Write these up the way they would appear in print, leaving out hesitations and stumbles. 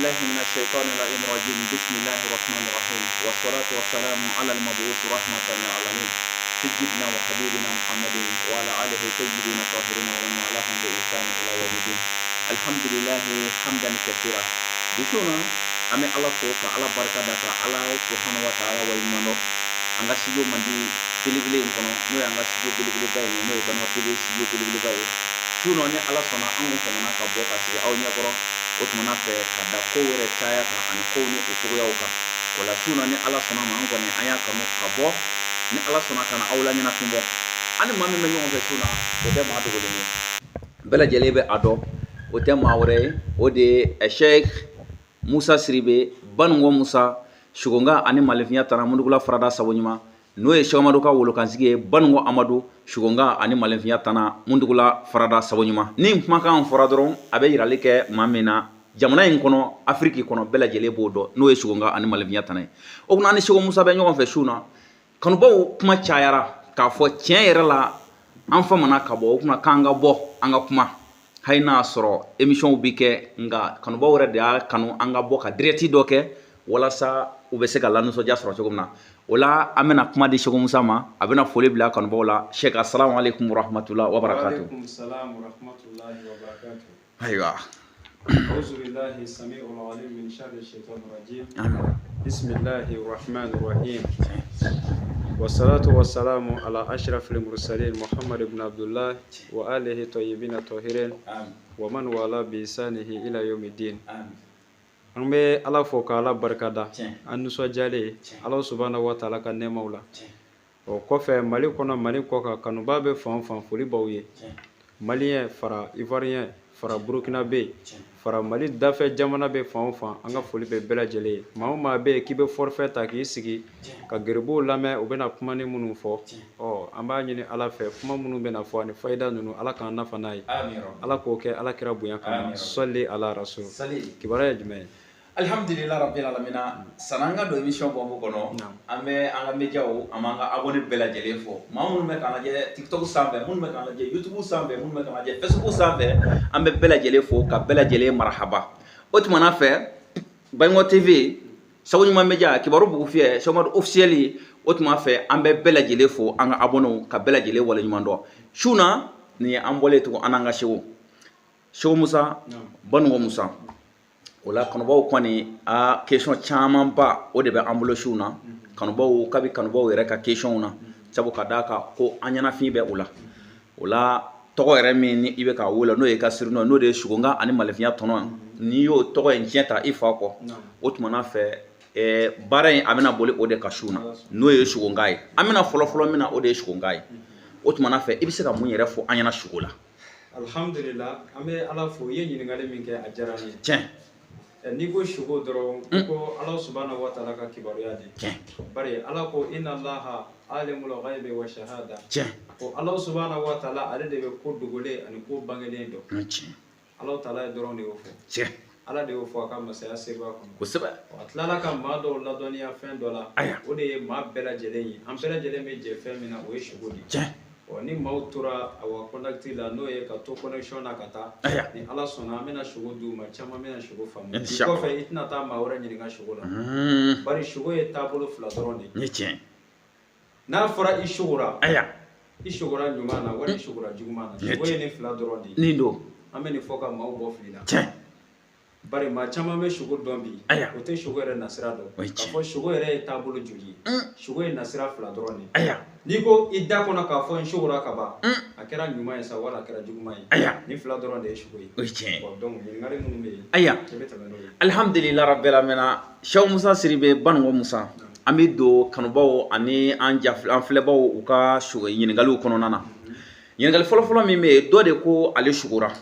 بالله من الشيطان اللعين الرجيم بسم الله الرحمن الرحيم والصلاة والسلام على المبعوث رحمة للعالمين سيدنا وحبيبنا محمد وعلى آله الطيبين الطاهرين ومن والاهم بإحسان إلى يوم الدين الحمد لله حمدا كثيرا bi su na an bɛ Ala fo ka Ala barika da ka Ala subahana wa taala waleɲuman dɔn an ka studio mandi belebele in kɔnɔ n'o y'an ka studio belebeleba in ye n'o ye Banikɔ TV studio belebeleba ye su na ni Ala sɔnna an kun famana ka bɔ ka sigi aw ɲɛkɔrɔ o tumana fɛ ka da kow yɛrɛ caya kan ani kow ni u cogoyaw kan o la su na ni Ala sɔnna ma an kɔni an y'a kanu ka bɔ ni Ala sɔnna ka na aw la ɲɛnafin bɔ an ni maa min bɛ ɲɔgɔn fɛ su na o tɛ maa dogolen ye bɛɛ lajɛlen bɛ a dɔn o tɛ maa wɛrɛ ye o de ye Sheikh Musa Siribe Banikɔ Musa Sugonka ani Malifinya tana Mundugula farada sabo ɲuman n'o ye Sɛki Amadu ka wolokansigi ye Banikɔ Amadu Sugonka ani Malifinya tana Mundugula farada sabo ɲuman ni kumakan fɔra dɔrɔn a bɛ yirali kɛ maa min na jamana in kɔnɔ Afiriki kɔnɔ bɛɛ lajɛlen b'o dɔn n'o ye Sugonka ani Malifinya tana ye o tuma an ni Seko Musa bɛ ɲɔgɔn fɛ su na kanubaw kuma cayara k'a fɔ tiɲɛ yɛrɛ la an famana ka bɔ o tuma k'an ka bɔ an ka kuma hali n'a sɔrɔ émissionw bɛ kɛ nka kanubaw yɛrɛ de y'a kanu an ka bɔ ka direct dɔ kɛ walasa u bɛ se ka lanisɔndiya sɔrɔ cogo min na o la an bɛna kuma di Seko Musa ma a bɛna foli bila kanubaw la Sɛki asalamu aleykum warahmatulahi wabarakatu. Ayiwa. أعوذ بالله السميع العليم من شر الشيطان الرجيم بسم الله الرحمن الرحيم والصلاة والسلام على أشرف المرسلين محمد بن عبد الله وآله الطيبين الطاهرين ومن والاه بإحسانه إلى يوم الدين an bɛ ala fo ka ala barika da an nisɔndiyalen ala subahana wa taala ka nɛɛmaw la o kɔfɛ mali kɔnɔ mali kɔkan kanuba bɛ fan fan foli b'aw ye maliyɛn fara ivoirien fara burkinabé fara mali dafɛ jamana bɛ fan o fan an ka foli bɛ bɛɛ lajɛlen ye maa o maa bɛ yen k'i bɛ forfait ta k'i sigi ka geribuw lamɛn u bɛna kuma ni minnu fɔ ɔ an b'a ɲini ala fɛ kuma minnu bɛna fɔ ani fayida ninnu ala k'an nafa n'a ye ala k'o kɛ ala kira bonya kama sɔli ala rasul kibaruya ye jumɛn ye Alihamdulila rabbil alamina san'an ka don émission baabu kɔnɔ an bɛ an ka médiaw an b'an ka abonné bɛɛ lajɛlen fo maa minnu bɛ k'an lajɛ TikTok sanfɛ minnu bɛ k'an lajɛ YouTube sanfɛ minnu bɛ k'an lajɛ Facebook sanfɛ an bɛ bɛɛ lajɛlen fo ka bɛɛ lajɛlen marahaba o tuma na fɛ Banikɔ TV Seko Ɲuman Média Kibaru Bugufiyɛ Sɛki Amadu officiel o tuma fɛ an bɛ bɛɛ lajɛlen fo an ka abonnéw ka bɛɛ lajɛlen waleɲuman dɔn su na nin ye an bɔlen tugun an n'an ka Seko Seko Musa Banikɔ Musa o la kanubaw kɔni a question camanba o de bɛ an bolo su na kanubaw kabi kanubaw yɛrɛ ka questionw na sabu ka d'a kan ko an ɲɛnafin bɛ o la o la tɔgɔ yɛrɛ min ni i bɛ k'a wele n'o ye ka surnom n'o de ye Sugonka ani Malifinya tɔnɔ n'i y'o tɔgɔ in tiɲɛ ta i fa kɔ o tuma na fɛ baara in a bɛna boli o de kan su na n'o ye Sugonka ye an bɛna fɔlɔfɔlɔ min na o de ye Sugonka ye o tuma na fɛ i bɛ se ka mun yɛrɛ fɔ an ɲɛna sugo la Alhamdulila an bɛ ala fo i ye ɲininkali min kɛ a diyara n ye tiɲɛ n'i ko sugo dɔrɔn i ko ala subahana wa taala ka kibaruya de tiɲɛ bari ala ko inna allaha alimul ghaibi wa shahada tiɲɛ ko ala subahana wa taala ale de bɛ ko dogolen ani ko bangelen dɔn tiɲɛ ala taala ye dɔrɔn de y'o fɔ tiɲɛ ala de y'o fɔ a ka masaya sebaaya kɔnɔ kosɛbɛ a tilala ka maa dɔw ladɔnniya fɛn dɔ la Aya. o de ye maa bɛɛ lajɛlen ye an bɛɛ lajɛlen bɛ jɛ fɛn min na o ye sugo de ye tiɲɛ ɔ ni maaw tora awa contact la n'o ye ka to connexion na ka taa Aya. ni ala sɔnna an bɛna sugo d'u ma caman bɛna sugo faamu i Inshallah. kɔfɛ i tɛna taa maa wɛrɛ ɲininka sugo la bari sugo ye taabolo fila dɔrɔn de ye ni tiɲɛ n'a fɔra i sugora aya i sugora ɲuman na wali i sugora juguman na sugo ye nin fila dɔrɔn de ye nin don an bɛ nin fɔ ka maaw bɔ fili la tiɲɛ bari maa caman bɛ sugo dɔn bi Aya. o tɛ sugo yɛrɛ nasira dɔn O ye k'a tiɲɛ. fɔ sugo yɛrɛ ye taabolo joli ye sugo ye nasira fila dɔrɔn de ye aya n'i ko i da kɔnɔ k'a fɔ n sugora ka ban a kɛra ɲuman ye sa wala a kɛra juguman ye Aya. nin fila dɔrɔn de ye sugo ye o ye tiɲɛ ye bon donc ɲininkali minnu bɛ yen aya i bɛ tɛmɛ n'o ye alihamdulila rabbil alamina Sɛki Musa Siribe Banikɔ Musa an bɛ don kanubaw ani an ja an filɛbaw u ka sugo ɲininkaliw kɔnɔna na ɲininkali fɔlɔfɔlɔ min bɛ yen dɔ de ko ale sugora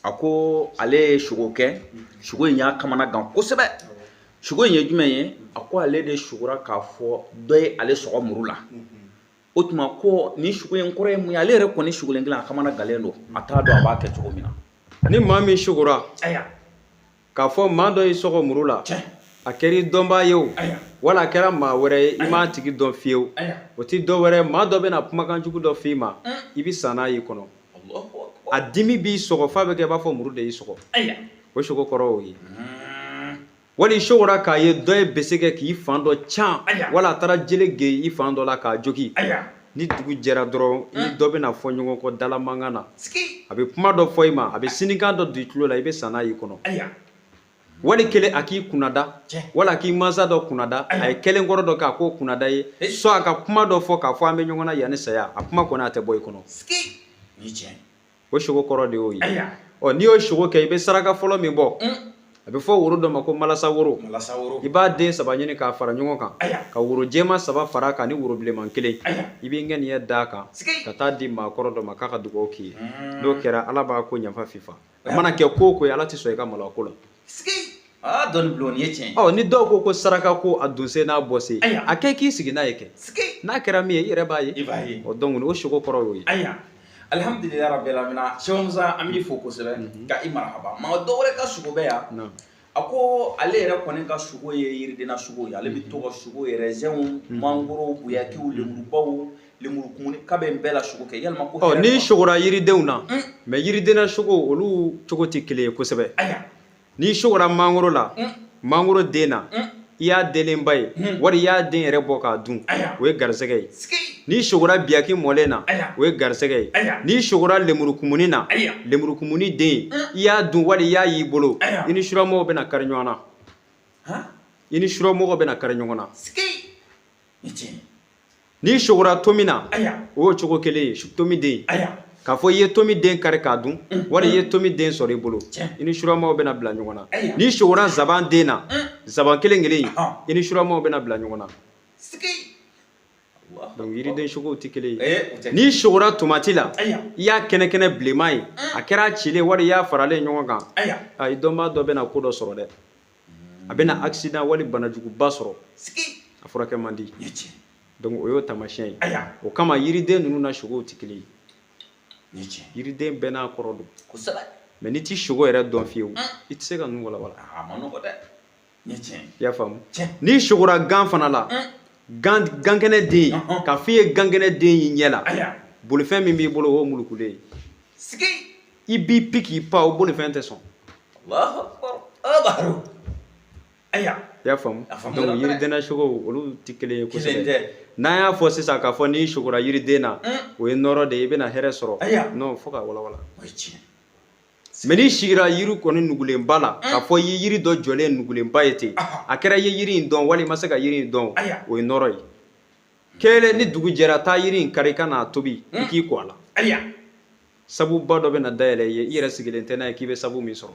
a ko ale ye sugo kɛ sugo in y'a kamana gan kosɛbɛ sugo in ye jumɛn ye a ko ale de sugora k'a fɔ dɔ ye ale sɔgɔ muru la o tuma ko nin sugo in kɔrɔ ye mun ye ale yɛrɛ kɔni sugolen kelen a kamana galen don a t'a dɔn a b'a kɛ cogo min na ni maa min sugora aya k'a fɔ maa dɔ y'i sɔgɔ muru la a kɛra i dɔnbaa ye o wala a kɛra maa wɛrɛ ye i m'a tigi dɔn fiyewu o ti dɔ wɛrɛ maa dɔ bɛna kumakan jugu dɔ f'i ma i bɛ sa n'a y'i kɔnɔ a dimi b'i sɔgɔ f'a bɛ kɛ i b'a fɔ muru de y'i sɔgɔ o sugo kɔrɔ y'o ye Wali i sogora k'a ye dɔ ye bese kɛ k'i fan dɔ can, wala a taara jele gen i fan dɔ la k'a jogi. Ni dugu jɛra dɔrɔn, i ni dɔ bɛna fɔ ɲɔgɔn kɔ dalamankan na. A bɛ kuma dɔ fɔ i ma, a bɛ sinikan dɔ don i tulo la, i bɛ sa n'a y'i kɔnɔ. Wali kelen a k'i kunnada, wala a k'i mansa dɔ kunnada, a ye kɛlen kɔrɔ dɔ kɛ, a k'o kunnada ye, soit a ka kuma dɔ fɔ k'a fɔ an bɛ ɲɔgɔn na yanni saya, a kuma kɔni a tɛ bɔ i kɔnɔ. O sogo kɔrɔ de y'o ye. Ɔ, n'i y'o sogo kɛ, i bɛ saraka fɔlɔ min bɔ, a bɛ fɔ woro dɔ ma ko malasa woro. I b'a den saba ɲini k'a fara ɲɔgɔn kan, ka woro jɛman saba fara a kan ni woro bilenman kelen. I b'i ŋaniya d'a kan ka taa di maakɔrɔ dɔ ma k'a ka dugawu k'i ye. N'o kɛra, Ala b'a ko ɲafa fifa. A mana kɛ ko o ko ye, Ala tɛ sɔn i ka malo a ko la. Aa, dɔnni bulon, nin ye tiɲɛ ye. Ɔ, ni dɔw ko ko saraka ko a donsen n'a bɔsen, a kɛ k'i sigi n'a ye kɛ, n'a kɛra min ye, i yɛrɛ b'a ye. I b'a ye. Ɔ, donc o sogo kɔrɔ y'o ye. Ayiwa, alihamudulila rabbil alamina. Sɛki Musa, an b'i fo kosɛbɛ ka i marahaba. Maa dɔ wɛrɛ ka sogo bɛ yan. A ko ale yɛrɛ kɔni ka sogo ye yiridenna sogo ye. Ale bɛ to ka sogo rɛzɛnw, mangoro, guyakiw, lemurubaw, lemurukumuni, k'a bɛ bɛɛ la sogo kɛ. Yalima ko Ɔ, n'i sogora yiridenw na, mais yiridenna sogo olu cogo tɛ kelen ye kosɛbɛ. N'i sogora mangoro la, mangoro den na, i y'a denlenba ye wali i y'a den yɛrɛ bɔ k'a dun, o ye garisɛgɛ ye. N'i sogora biyaki mɔlen na, o ye garisɛgɛ ye. N'i sogora lemurukumuni na, lemurukumuni den, i y'a dun wali i y'a y'i bolo, i ni suramɔgɔw bɛna kari ɲɔgɔn na, i ni suramɔgɔw bɛna kari ɲɔgɔn na. N'i sogora tomi na, o y'o cogo kelen ye. Tomi den, k'a fɔ i ye tomi den kari k'a dun wali i ye tomi den sɔrɔ i bolo, i ni suramaw bɛna bila ɲɔgɔn na. N'i sogora zaban den na, zaban kelen kelen, i ni suramaw bɛna bila ɲɔgɔn na. Donc yiriden sogow tɛ kelen ye. N'i sogora tomati la, i y'a kɛnɛkɛnɛ bilenman ye, a kɛra a cilen wali i y'a faralen ɲɔgɔn kan, i dɔnbaa dɔ bɛna ko dɔ sɔrɔ dɛ. A bɛna accident wali banajuguba sɔrɔ, a furakɛ man di. Donc o y'o taamasiyɛn ye. O kama yiriden ninnu na sogow tɛ kelen ye. Yiriden bɛɛ n'a kɔrɔ don. Mais n'i ti sogo yɛrɛ dɔn fiyewu, i tɛ se ka ninnu walawala. I y'a faamu? N'i sogora gan fana la, gankɛnɛ den, k'a f'i ye gankɛnɛ den y'i ɲɛ la, bolifɛn min b'i bolo, o y'o mulukulen ye. I b'i pi k'i pan, o bolifɛn tɛ sɔn. I y'a faamu? Donc yiridenna sogow olu tɛ kelen ye kosɛbɛ. N'an y'a fɔ sisan k'a fɔ n'i sogora yiriden na, o ye nɔɔrɔ de ye, i bɛna hɛrɛ sɔrɔ, non, fo ka walawala. Mais n'i sigira yiri kɔni nugulenba la, k'a fɔ i ye yiri dɔ jɔlen nugulenba ye ten, a kɛra i ye yiri in dɔn wali i ma se ka yiri in dɔn, o ye nɔɔrɔ ye. Kelen, ni dugu jɛra, taa yiri in kari ka n'a tobi, i k'i ko a la. Sabuba dɔ bɛna dayɛlɛ i ye, i yɛrɛ sigilen tɛ n'a ye k'i bɛ sabu min sɔrɔ.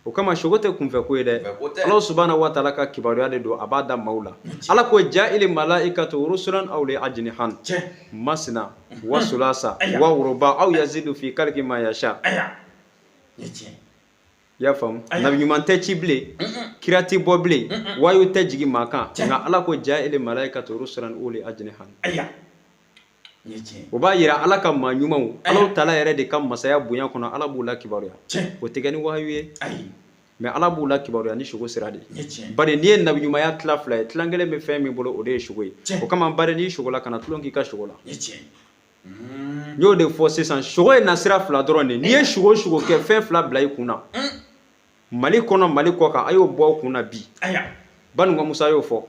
O kama sogo tɛ kunfɛ ko ye dɛ. Ala subahana wa taala ka kibaruya de don, a b'a da maaw la. Ala ko jaili malaikatu rusulan uli ajnihan masna wa sulasa wa ruba aw yazidu fi kaliki ma yasha. I y'a faamu? Nabi ɲuman tɛ ci bilen, kira tɛ bɔ bilen, wayu tɛ jigin maa kan, nka Ala ko jaili malaikatu rusulan uli ajnihan. O b'a yira Ala ka maa ɲumanw, Ala taala yɛrɛ de ka masaya bonya kɔnɔ, Ala b'u la kibaruya. O tɛ kɛ ni wahayu ye, mais Ala b'u la kibaruya ni sogo sira de ye. Bari n'i ye nabi ɲumanya tila fila ye, tilan kelen bɛ fɛn min bolo, o de ye sogo ye. O kama bari n'i sogola, kana tulon k'i ka sogo la. N y'o de fɔ sisan, sogo ye nasira fila dɔrɔn de. N'i ye sogo sogo kɛ, fɛn fila bila i kun na. Mali kɔnɔ, Mali kɔ kan, a y'o bɔ aw kun na bi. Baninka Musa y'o fɔ.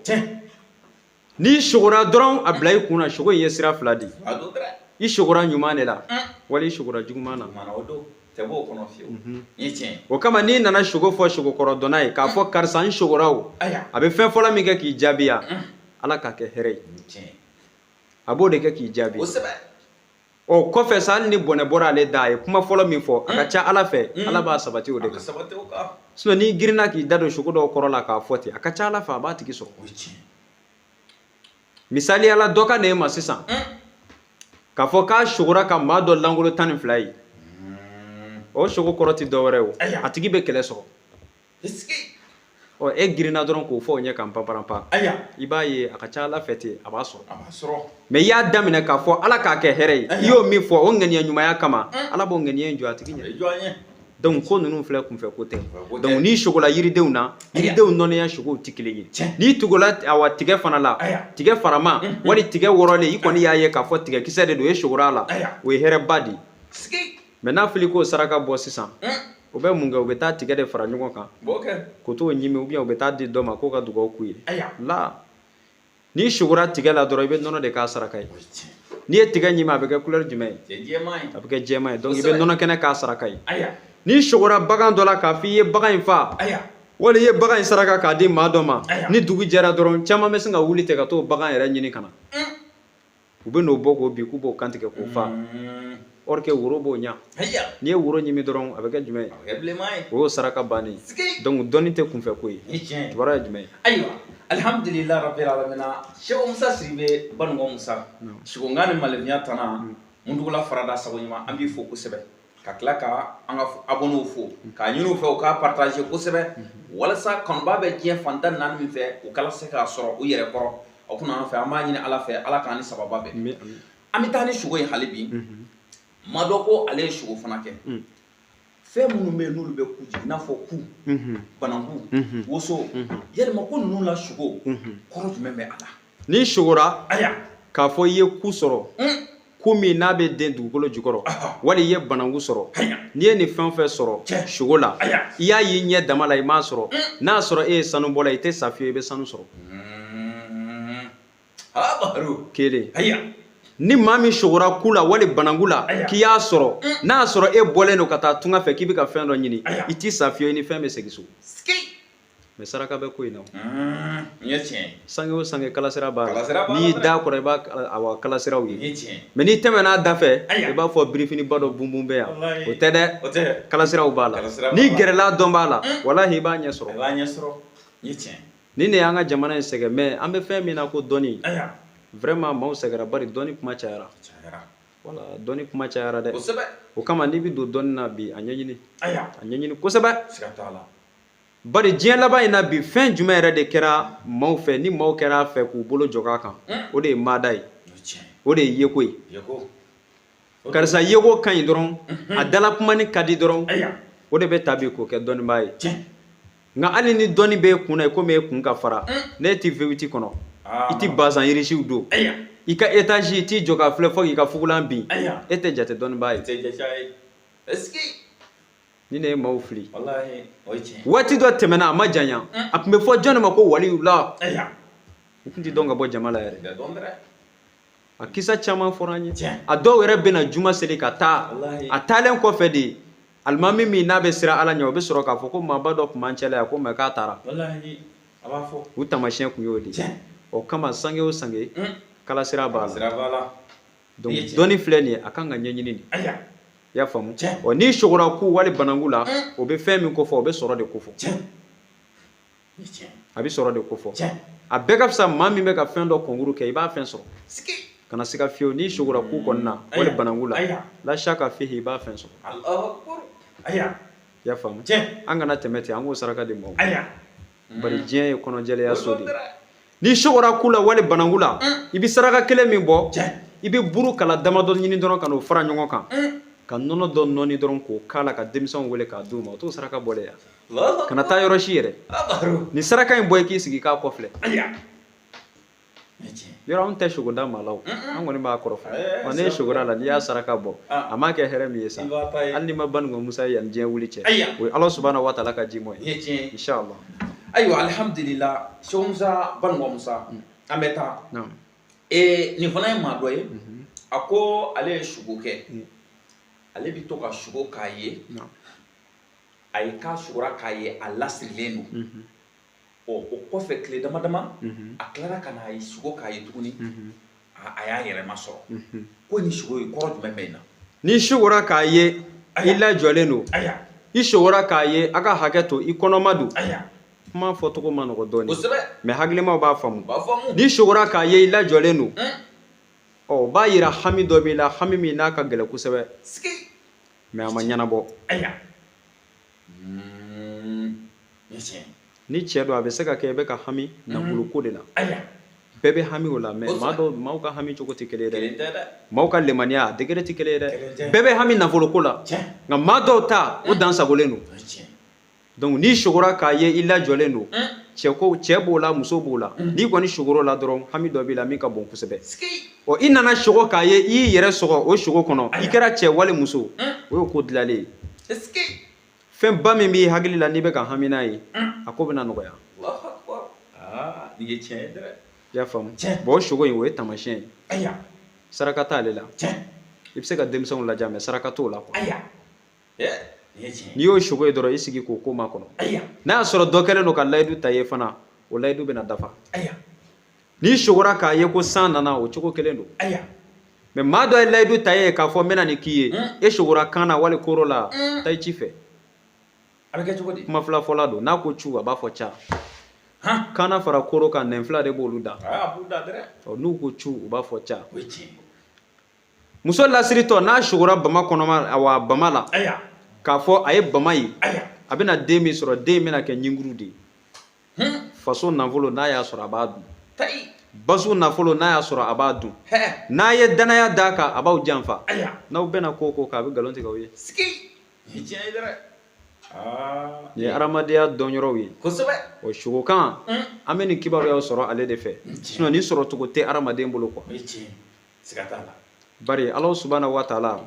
N'i sogora dɔrɔn, a bila i kun na, sogo in ye sira fila di. I sogora ɲuman de la wali i sogora juguman na. O kama n'i nana sogo fɔ sogokɔrɔdɔnna ye k'a fɔ karisa n sogora, o a bɛ fɛn fɔlɔ min kɛ k'i jaabi yan, Ala k'a kɛ hɛrɛ ye, a b'o de kɛ k'i jaabi. O kɔfɛ sa, hali ni bɔnɛ bɔra ale da, a ye kuma fɔlɔ min fɔ, a ka ca Ala fɛ, Ala b'a sabati o de kan. Sinon n'i girinna k'i da don sogo dɔw kɔrɔ la k'a fɔ ten, a ka ca Ala fɛ, a b'a tigi sɔrɔ. Misaliya la, dɔ ka na e ma sisan k'a fɔ k'a sogora ka maa dɔ langolo 12 ye, o sogo kɔrɔ tɛ dɔwɛrɛ o, a tigi bɛ kɛlɛ sɔrɔ. Ɔ, e girinna dɔrɔn k'o fɔ o ɲɛ kan panparanpan, i b'a ye a ka ca Ala fɛ ten, a b'a sɔrɔ. Mais i y'a daminɛ k'a fɔ Ala k'a kɛ hɛrɛ ye, i y'o min fɔ o ŋaniya ɲumanya kama, Ala b'o ŋaniya in jɔ a tigi ɲɛ. Donc ko ninnu filɛ, kunfɛ ko tɛ. Donc n'i sogola yiridenw na, yiridenw nɔnɔya sogow tɛ kelen ye. N'i tugola awa tigɛ fana la, tigɛ farama wali tigɛ wɔrɔlen, i kɔni y'a ye k'a fɔ tigɛkisɛ de don, e sogora a la, o ye hɛrɛba de ye. Mais n'a fɔra k'o saraka bɔ sisan, U bɛ mun kɛ? U bɛ taa tigɛ de fara ɲɔgɔn kan k'o t'o ɲimi, ou bien u bɛ taa di dɔ ma k'o ka dugawu k'u ye. La, n'i sugora tigɛ la dɔrɔn, i bɛ nɔnɔ de k'a saraka ye. N'i ye tigɛ ɲimi, a bɛ kɛ couleur jumɛn ye? A bɛ kɛ jɛman ye. Donc i bɛ nɔnɔ kɛnɛ k'a saraka ye. N'i sugora bagan dɔ la k'a fɔ i ye bagan in fa, wali i ye bagan in saraka k'a di maa dɔ ma, ni dugu jɛra dɔrɔn, caman bɛ sin ka wuli ten ka t'o bagan yɛrɛ ɲini ka na. U bɛ n'o bɔ k'o bin, k'u b'o kantigɛ k'o fa. Or que woro b'o ɲa. N'i ye woro ɲimi dɔrɔn, a bɛ kɛ jumɛn ye? O y'o saraka bannen ye. Donc dɔnni tɛ kunfɛ ko ye. Kibaruya ye jumɛn ye? Ayiwa, alihamudulila rabbil alamina. Seko Musa Sidibe, Banikɔ Musa, Sikonkan ni Malefinya tana, Mundugula farada sago ɲuman, an b'i fo kosɛbɛ, ka tila ka an ka abonnés fo, k'a ɲini u fɛ u k'a partager kosɛbɛ, walasa kanuba bɛ diɲɛ fan tan naani min fɛ, u kana se k'a sɔrɔ u yɛrɛ kɔrɔ. O kunna an fɛ, an b'a ɲini Ala fɛ, Ala k'an ni sababa bɛn. An bɛ taa ni sogo ye hali bi. Maa dɔ ko ale ye sogo fana kɛ. Fɛn minnu bɛ yen n'olu bɛ ku jigin, i n'a fɔ ku, bananku, woso, yalima ko ninnu la sogo kɔrɔ jumɛn bɛ a la? N'i sogora k'a fɔ i ye ku sɔrɔ, ku min n'a bɛ den dugukolo jukɔrɔ, wali i ye bananku sɔrɔ, n'i ye nin fɛn o fɛn sɔrɔ sogo la, i y'a y'i ɲɛ dama la, i m'a sɔrɔ, n'a sɔrɔ e ye sanubɔla, i tɛ sa fiyewu, i bɛ sanu sɔrɔ. Kelen, ni maa min sogora ku la wali bananku la k'i y'a sɔrɔ, n'a y'a sɔrɔ e bɔlen don ka taa tunga fɛ k'i bɛ ka fɛn dɔ ɲini, i t'i sa fiyewu, i ni fɛn bɛ segin so. Mais saraka bɛ ko in na. Sange o sange, kalasira b'a la. N'i y'i da kɔrɔ, i b'a awa kalasiraw ye. Mais n'i tɛmɛna a da fɛ, i b'a fɔ birifiniba dɔ bunbun bɛ yan. O tɛ dɛ, kalasiraw b'a la. N'i gɛrɛla dɔn b'a la, walahi i b'a ɲɛ sɔrɔ. Nin de y'an ka jamana in sɛgɛn. Mais an bɛ fɛn min na ko dɔnni, vraiment maaw sɛgɛnra, bari dɔnni kuma cayara. Wala, dɔnni kuma cayara dɛ. O kama n'i bɛ don dɔnni na bi, a ɲɛɲini, a ɲɛɲini kosɛbɛ, bari diɲɛ laban in na bi, fɛn jumɛn yɛrɛ de kɛra maaw fɛ ni maaw kɛra a fɛ k'u bolo jɔ a kan? O de ye maada ye, o de ye yeko ye. Karisa yeko ka ɲi dɔrɔn, a dala kumani ka di dɔrɔn, o de bɛ ta bi k'o kɛ dɔnnibaa ye. Nka hali ni dɔnni b'e kun na, i komi e kun ka fara, n'e tɛ V8 kɔnɔ, i tɛ bazin riche don, i ka étage i t'i jɔ ka filɛ fo k'i ka fugulan bin, e tɛ jate dɔnnibaa ye. Ni ne ye maaw fili. Waati dɔ tɛmɛna, a ma janya, a tun bɛ fɔ jɔnni ma ko waliyula? U tun tɛ dɔn ka bɔ jama la yɛrɛ. A kisa caman fɔra an ye. A dɔw yɛrɛ bɛna juma seli ka taa, a taalen kɔfɛ de, alimami min n'a bɛ siran Ala ɲɛ, o bɛ sɔrɔ k'a fɔ ko maaba dɔ tun b'an cɛla yan ko mais k'a taara. U taamasiyɛn tun y'o de ye. O kama sange o sange, kalasira b'a la. Donc dɔnni filɛ nin ye, a kan ka ɲɛɲini de. I y'a faamu? Ɔ, n'i sogora ku wali bananku la, o bɛ fɛn min kofɔ, o bɛ sɔrɔ de kofɔ. A bɛ sɔrɔ de kofɔ. A bɛɛ ka fisa maa min bɛ ka fɛn dɔ concours kɛ, i b'a fɛn sɔrɔ. Kana siga fiyewu, n'i sogora ku kɔni na wali bananku la, la shaka fihi, i b'a fɛn sɔrɔ. I y'a faamu? An kana tɛmɛ ten, an k'o saraka di maaw. Bari diɲɛ ye kɔnɔjɛlenya so de ye. N'i sogora ku la wali bananku la, i bɛ saraka kelen min bɔ, i bɛ buru kala damadɔ ɲini dɔrɔn ka n'o fara ɲɔgɔn kan, ka nɔnɔ dɔ nɔɔni dɔrɔn k'o k'a la, ka denmisɛnw wele k'a d'u ma, o t'o saraka bɔlen ya. Kana taa yɔrɔ si yɛrɛ. Ni saraka in bɔ, i k'i sigi k'a kɔfilɛ. Yɔrɔ anw tɛ sogoda maa la o, an kɔni b'a kɔrɔfɔ. Ɔ, n'e sogora la, n'i y'a saraka bɔ, a m'a kɛ hɛrɛ min ye sa, hali n'i ma Banikɔ Musa ye yan diɲɛ wuli cɛ, o ye Ala subahana wa taala ka jimɔ ye, inshallah. Ayiwa, alihamudulila, Seko Musa, Banikɔ Musa, an bɛ taa. Nin fana ye maa dɔ ye, a ko ale ye sugo kɛ, ale bɛ to ka sugo k'a ye, a ye k'a sugora k'a ye a lasirilen don. Ɔ, o kɔfɛ tile dama dama, a tilara ka na sugo k'a ye tuguni, a y'a yɛrɛma sɔrɔ. Ko nin sugo ye kɔrɔ jumɛn bɛ nin na? N'i sugora k'a ye i lajɔlen don, i sugora k'a ye, a ka hakɛ to, i kɔnɔma don, kuma fɔcogo ma nɔgɔ dɔɔnin, mais hakilimaw b'a faamu. N'i sugora k'a ye i lajɔlen don, ɔ, o b'a yira hami dɔ b'i la, hami min n'a ka gɛlɛn kosɛbɛ, mais a ma ɲɛnabɔ. Ni cɛ don, a bɛ se ka kɛ i bɛ ka hami nafoloko de la. Bɛɛ bɛ hami o la, mais maa dɔw, maaw ka hami cogo tɛ kelen ye dɛ, maaw ka limaniya a degré tɛ kelen ye dɛ. Bɛɛ bɛ hami nafoloko la, nka maa dɔw ta o dansagolen don. Donc n'i sogora k'a ye i lajɔlen don, cɛ ko cɛ b'o la, muso b'o la, n'i kɔni sogor'o la dɔrɔn, hami dɔ b'i la min ka bon kosɛbɛ. Ɔ, i nana sogo k'a ye i y'i yɛrɛ sɔgɔ o sogo kɔnɔ, i kɛra cɛ wali muso, o y'o ko dilanlen ye. Fɛnba min b'i hakili la n'i bɛ ka hami n'a ye, a ko bɛna nɔgɔya. Allahu akbar. Aa, nin ye tiɲɛ ye dɛ. I y'a faamu? Bon, o sogo in, o ye taamasiyɛn ye. Saraka t'ale la. I bɛ se ka denmisɛnw lajɛ, mais saraka t'o la quoi. N'i y'o sogo ye dɔrɔn, i sigi k'o ko makɔnɔ. N'a y'a sɔrɔ dɔ kɛlen don ka layidu ta i ye fana, o layidu bɛna dafa. N'i sogora k'a ye ko san nana, o cogo kelen don. Mais maa dɔ ye layidu ta ye k'a fɔ n bɛna nin k'i ye, e sogora kan na wali koro la, taa i ci fɛ. A bɛ kɛ cogo di? Kuma fila fɔla don. N'a ko cu, a b'a fɔ ca. Kana fara koro kan, nɛn fila de b'olu da. A b'u da dɛ. N'u ko cu, u b'a fɔ ca. O ye tiɲɛ. Muso lasiritɔ, n'a sogora bama kɔnɔma, awa bama la, k'a fɔ a ye bama ye, a bɛna den min sɔrɔ, den bɛna kɛ ɲinkuru de ye. Faso nafolo, n'a y'a sɔrɔ, a b'a dun. Basu nafolo, n'a y'a sɔrɔ, a b'a dun. N'a ye danaya d'a kan, a b'aw janfa. N'aw bɛnna ko o ko kan, a bɛ nkalon tigɛ aw ye. Nin ye adamadenya dɔnyɔrɔw ye. O sogokan, an bɛ nin kibaruyaw sɔrɔ ale de fɛ, sinon nin sɔrɔcogo tɛ adamaden bolo quoi. Bari Ala subahana wa taala,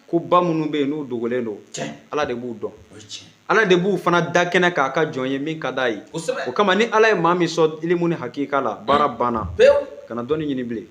ko ba minnu bɛ yen n'u dogolen don, Ala de b'u dɔn, Ala de b'u fana da kɛnɛ k'a ka jɔn ye min ka d'a ye. O kama, ni Ala ye maa min sɔn ilimu ni hakika la, baara banna, kana dɔnni ɲini bilen.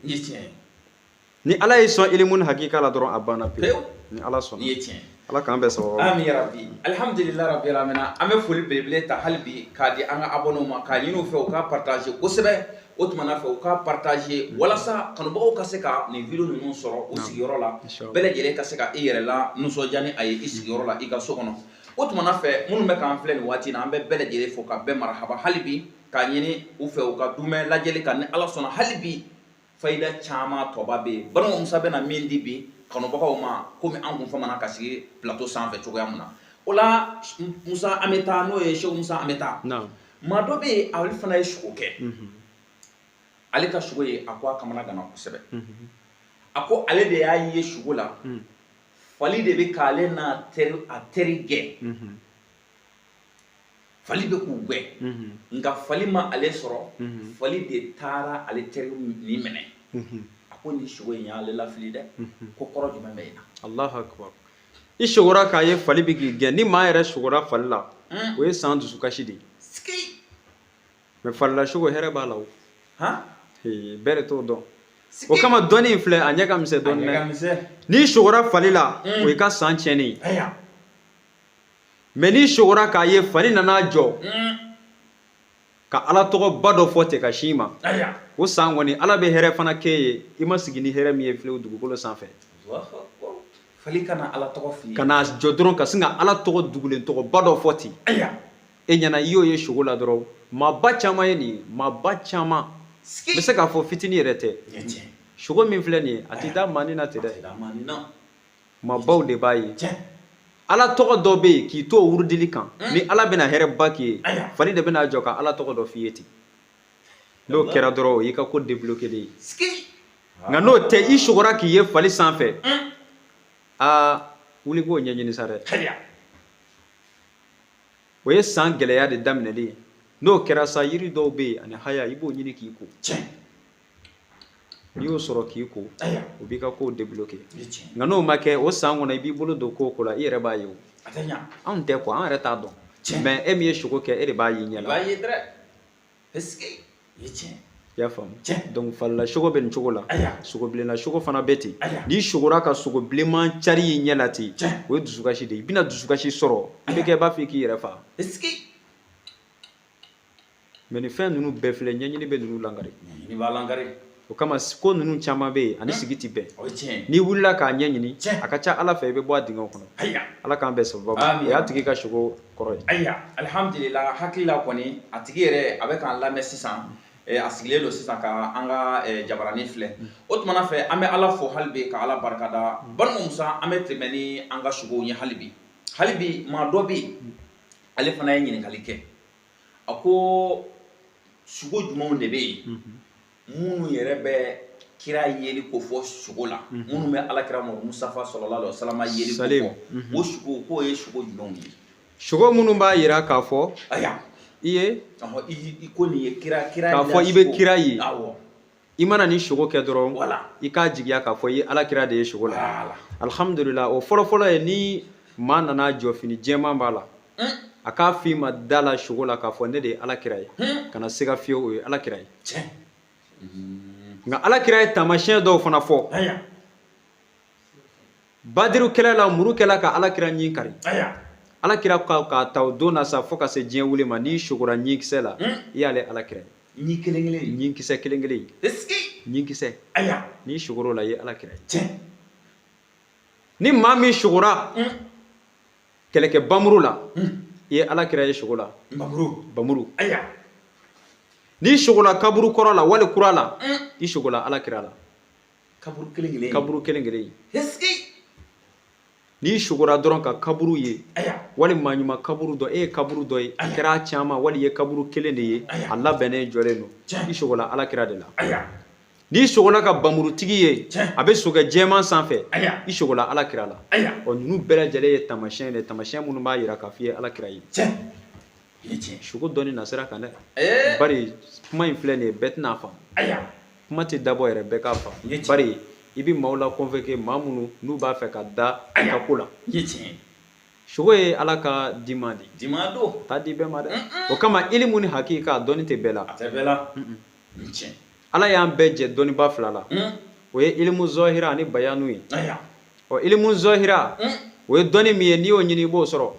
Ni Ala ye sɔn ilimu ni hakika la dɔrɔn, a banna pewu. Ni Ala sɔnna, Ala k'an bɛɛ sababu. Amin ya rabbi. Alhamdulillah rabbil alamin. An bɛ foli belebele ta hali bi k'a di an ka abonnés ma, k'a ɲini u fɛ u ka partager kosɛbɛ. O tuma n'a fɛ, u ka partager walasa kanubagaw ka se ka nin vidéo ninnu sɔrɔ u sigiyɔrɔ la, bɛɛ lajɛlen ka se ka i yɛrɛ la nisɔndiya ni a ye i sigiyɔrɔ la, i ka so kɔnɔ. O tuma n'a fɛ, minnu bɛ k'an filɛ nin waati in na, an bɛ bɛɛ lajɛlen fo ka bɛɛ marahaba hali bi, k'a ɲini u fɛ u ka dumɛ lajɛli kan. Ni Ala sɔnna, hali bi fayida caman tɔba bɛ yen. Balimaw, Musa bɛna min di bi kanubagaw ma, komi an kun famana ka sigi plateau sanfɛ cogoya min na, o la Musa, an bɛ taa n'o ye. Seku Musa, an bɛ taa. Maa dɔ bɛ yen, ale fana ye sogo kɛ. Ale ka sogo ye, a ko a kamana ganna kosɛbɛ. A ko ale de y'a ye sogo la, fali de bɛ k'ale n'a teri, a teri gɛn. Fali bɛ k'u gɛn, nka fali ma ale sɔrɔ, fali de taara ale teri nin minɛ. A ko nin sogo in y'ale lafili dɛ. Ko kɔrɔ jumɛn bɛ yen na? Allahu akbar. I sogora k'a ye fali bɛ k'i gɛn. Ni maa yɛrɛ sogora fali la, o ye san dusukasi de ye. Mais falila sogo, hɛrɛ b'a la o. Bɛɛ de t'o dɔn. O kama, dɔnni in filɛ, a ɲɛ ka misɛn dɔɔni dɛ. N'i sogora fali la, o y'i ka san tiɲɛnen ye. Mais n'i sogora k'a ye fali nana jɔ ka Ala tɔgɔba dɔ fɔ ten ka sin i ma, o san kɔni, Ala bɛ hɛrɛ fana k'e ye i ma sigi ni hɛrɛ min ye fiyewu dugukolo sanfɛ. Fali kana Ala tɔgɔ f'i ye. Ka n'a jɔ dɔrɔn ka sin ka Ala tɔgɔ dugulen tɔgɔba dɔ fɔ ten e ɲɛna, i y'o ye sogo la dɔrɔn, maaba caman ye nin ye, maaba caman. N bɛ se k'a fɔ fitinin yɛrɛ tɛ. Sogo min filɛ nin ye, a tɛ da maanin na ten dɛ, maabaw de b'a ye. Ala tɔgɔ dɔ bɛ yen, k'i to o wurudili kan, ni Ala bɛna hɛrɛba k'i ye, fali de bɛna jɔ ka Ala tɔgɔ dɔ f'i ye ten. N'o kɛra dɔrɔn, o y'i ka ko débloqué ye. Nka n'o tɛ, i sogora k'i ye fali sanfɛ, aa, wuli k'o ɲɛɲini sa dɛ. O ye san gɛlɛya de daminɛlen ye. N'o kɛra sa, yiri dɔw bɛ yen ani haya, i b'o ɲini k'i ko. N'i y'o sɔrɔ k'i ko, o b'i ka kow débloqué. Nka n'o ma kɛ, o san kɔnɔ, i b'i bolo don ko o ko la, i yɛrɛ b'a ye. O anw tɛ quoi, an yɛrɛ t'a dɔn. Mais e min ye sogo kɛ, e de b'a ye ɲɛ la. I y'a faamu? Donc falila sogo bɛ nin cogo la, sogo bilenna sogo fana bɛ ten. N'i sogora ka sogo bilenman cari y'i ɲɛ la ten, o ye dusukasi de ye. I bɛna dusukasi sɔrɔ, i bɛ kɛ i b'a fɔ i k'i yɛrɛ faga. Mais nin fɛn ninnu bɛɛ filɛ, ɲɛɲini bɛ ninnu langari. O kama, ko ninnu caman bɛ yen, ani sigi tɛ bɛn. N'i wulila k'a ɲɛɲini, a ka ca Ala fɛ, i bɛ bɔ a dingɛw kɔnɔ. Ala k'an bɛɛ sababu. O y'a tigi ka sogo kɔrɔ ye. Ayiwa, alihamdulila. Hakili la kɔni, a tigi yɛrɛ a bɛ k'an lamɛn sisan, a sigilen don sisan ka an ka jabaranin filɛ. O tuma fɛ, an bɛ Ala fo hali bi, ka Ala barikada. Balima Musa, an bɛ tɛmɛ ni an ka sogow ye hali bi. Hali bi, maa dɔ bɛ yen, ale fana ye ɲininkali kɛ. A ko sogo jumɛnw de bɛ yen minnu yɛrɛ bɛ kira yeli ko fɔ sogo la, minnu bɛ Ala kira Mustafa sallallahu alaihi wasallam yeli ko fɔ? O sogo, k'o ye sogo jumɛnw ye? Sogo minnu b'a jira k'a fɔ i ye i ko nin ye kira kira k'a fɔ i bɛ kira ye, i mana nin sogo kɛ dɔrɔn, i k'a jigiya k'a fɔ i ye Ala kira de ye sogo la. Alhamdulillah, o fɔlɔfɔlɔ ye ni maa nana jɔ, fini jɛman b'a la. A k'a f'i ma da la sugo la k'a fɔ ne de ye ala kira ye, kana siga fiyewu, o ye ala kira ye. Nka ala kira ye taamasiyɛn dɔw fana fɔ. Badiru kɛlɛ la, muru kɛla ka ala kira ɲin kari. Ala kira k'a ta o don na sa fo ka se diɲɛ wuli ma, n'i sugora ɲinkisɛ la, i y'ale ala kira ye. Ɲin kelen kelen. Ɲinkisɛ kelen kelen. Ɲinkisɛ, n'i sugor'o la, i ye ala kira ye. Ni maa min sugora kɛlɛkɛ bamuru la, i ye ala kira ye sugo la. Bamuru. N'i sugola kaburu kɔrɔ la wali kura la, i sugola ala kira la. Kaburu kelen kelen. Kaburu kelen kelen. N'i sugora dɔrɔn ka kaburu ye, wali maa ɲuman kaburu dɔ, e ye kaburu dɔ ye, a kɛra a caman wali i ye kaburu kelen de ye, a labɛnnen jɔlen don, i sugola ala kira de la. N'i sugola ka bamurutigi ye, a bɛ sokɛ jɛman sanfɛ, i sugola ala kira la. Ɔ, ninnu bɛɛ lajɛlen ye taamasiyɛn de, taamasiyɛn minnu b'a jira k'a fɔ i ye ala kira ye. Sugo dɔnni nasira kan dɛ, bari kuma in filɛ nin ye, bɛɛ tɛna a faamu. Kuma tɛ dabɔ yɛrɛ bɛɛ k'a faamu, bari i bɛ maaw la convoquer, maa minnu n'u b'a fɛ ka da i ka ko la. Sugo ye ala ka dima de ye. Dima don. T'a di bɛɛ ma dɛ. O kama ilimu ni hakika, dɔnni tɛ bɛɛ la. A tɛ bɛɛ la. Ala y'an bɛɛ jɛ dɔnniba fila la, o ye ilimu zɔhira ani bayanu ye. Ɔ, ilimu zɔhira, o ye dɔnni min ye, n'i y'o ɲini, i b'o sɔrɔ.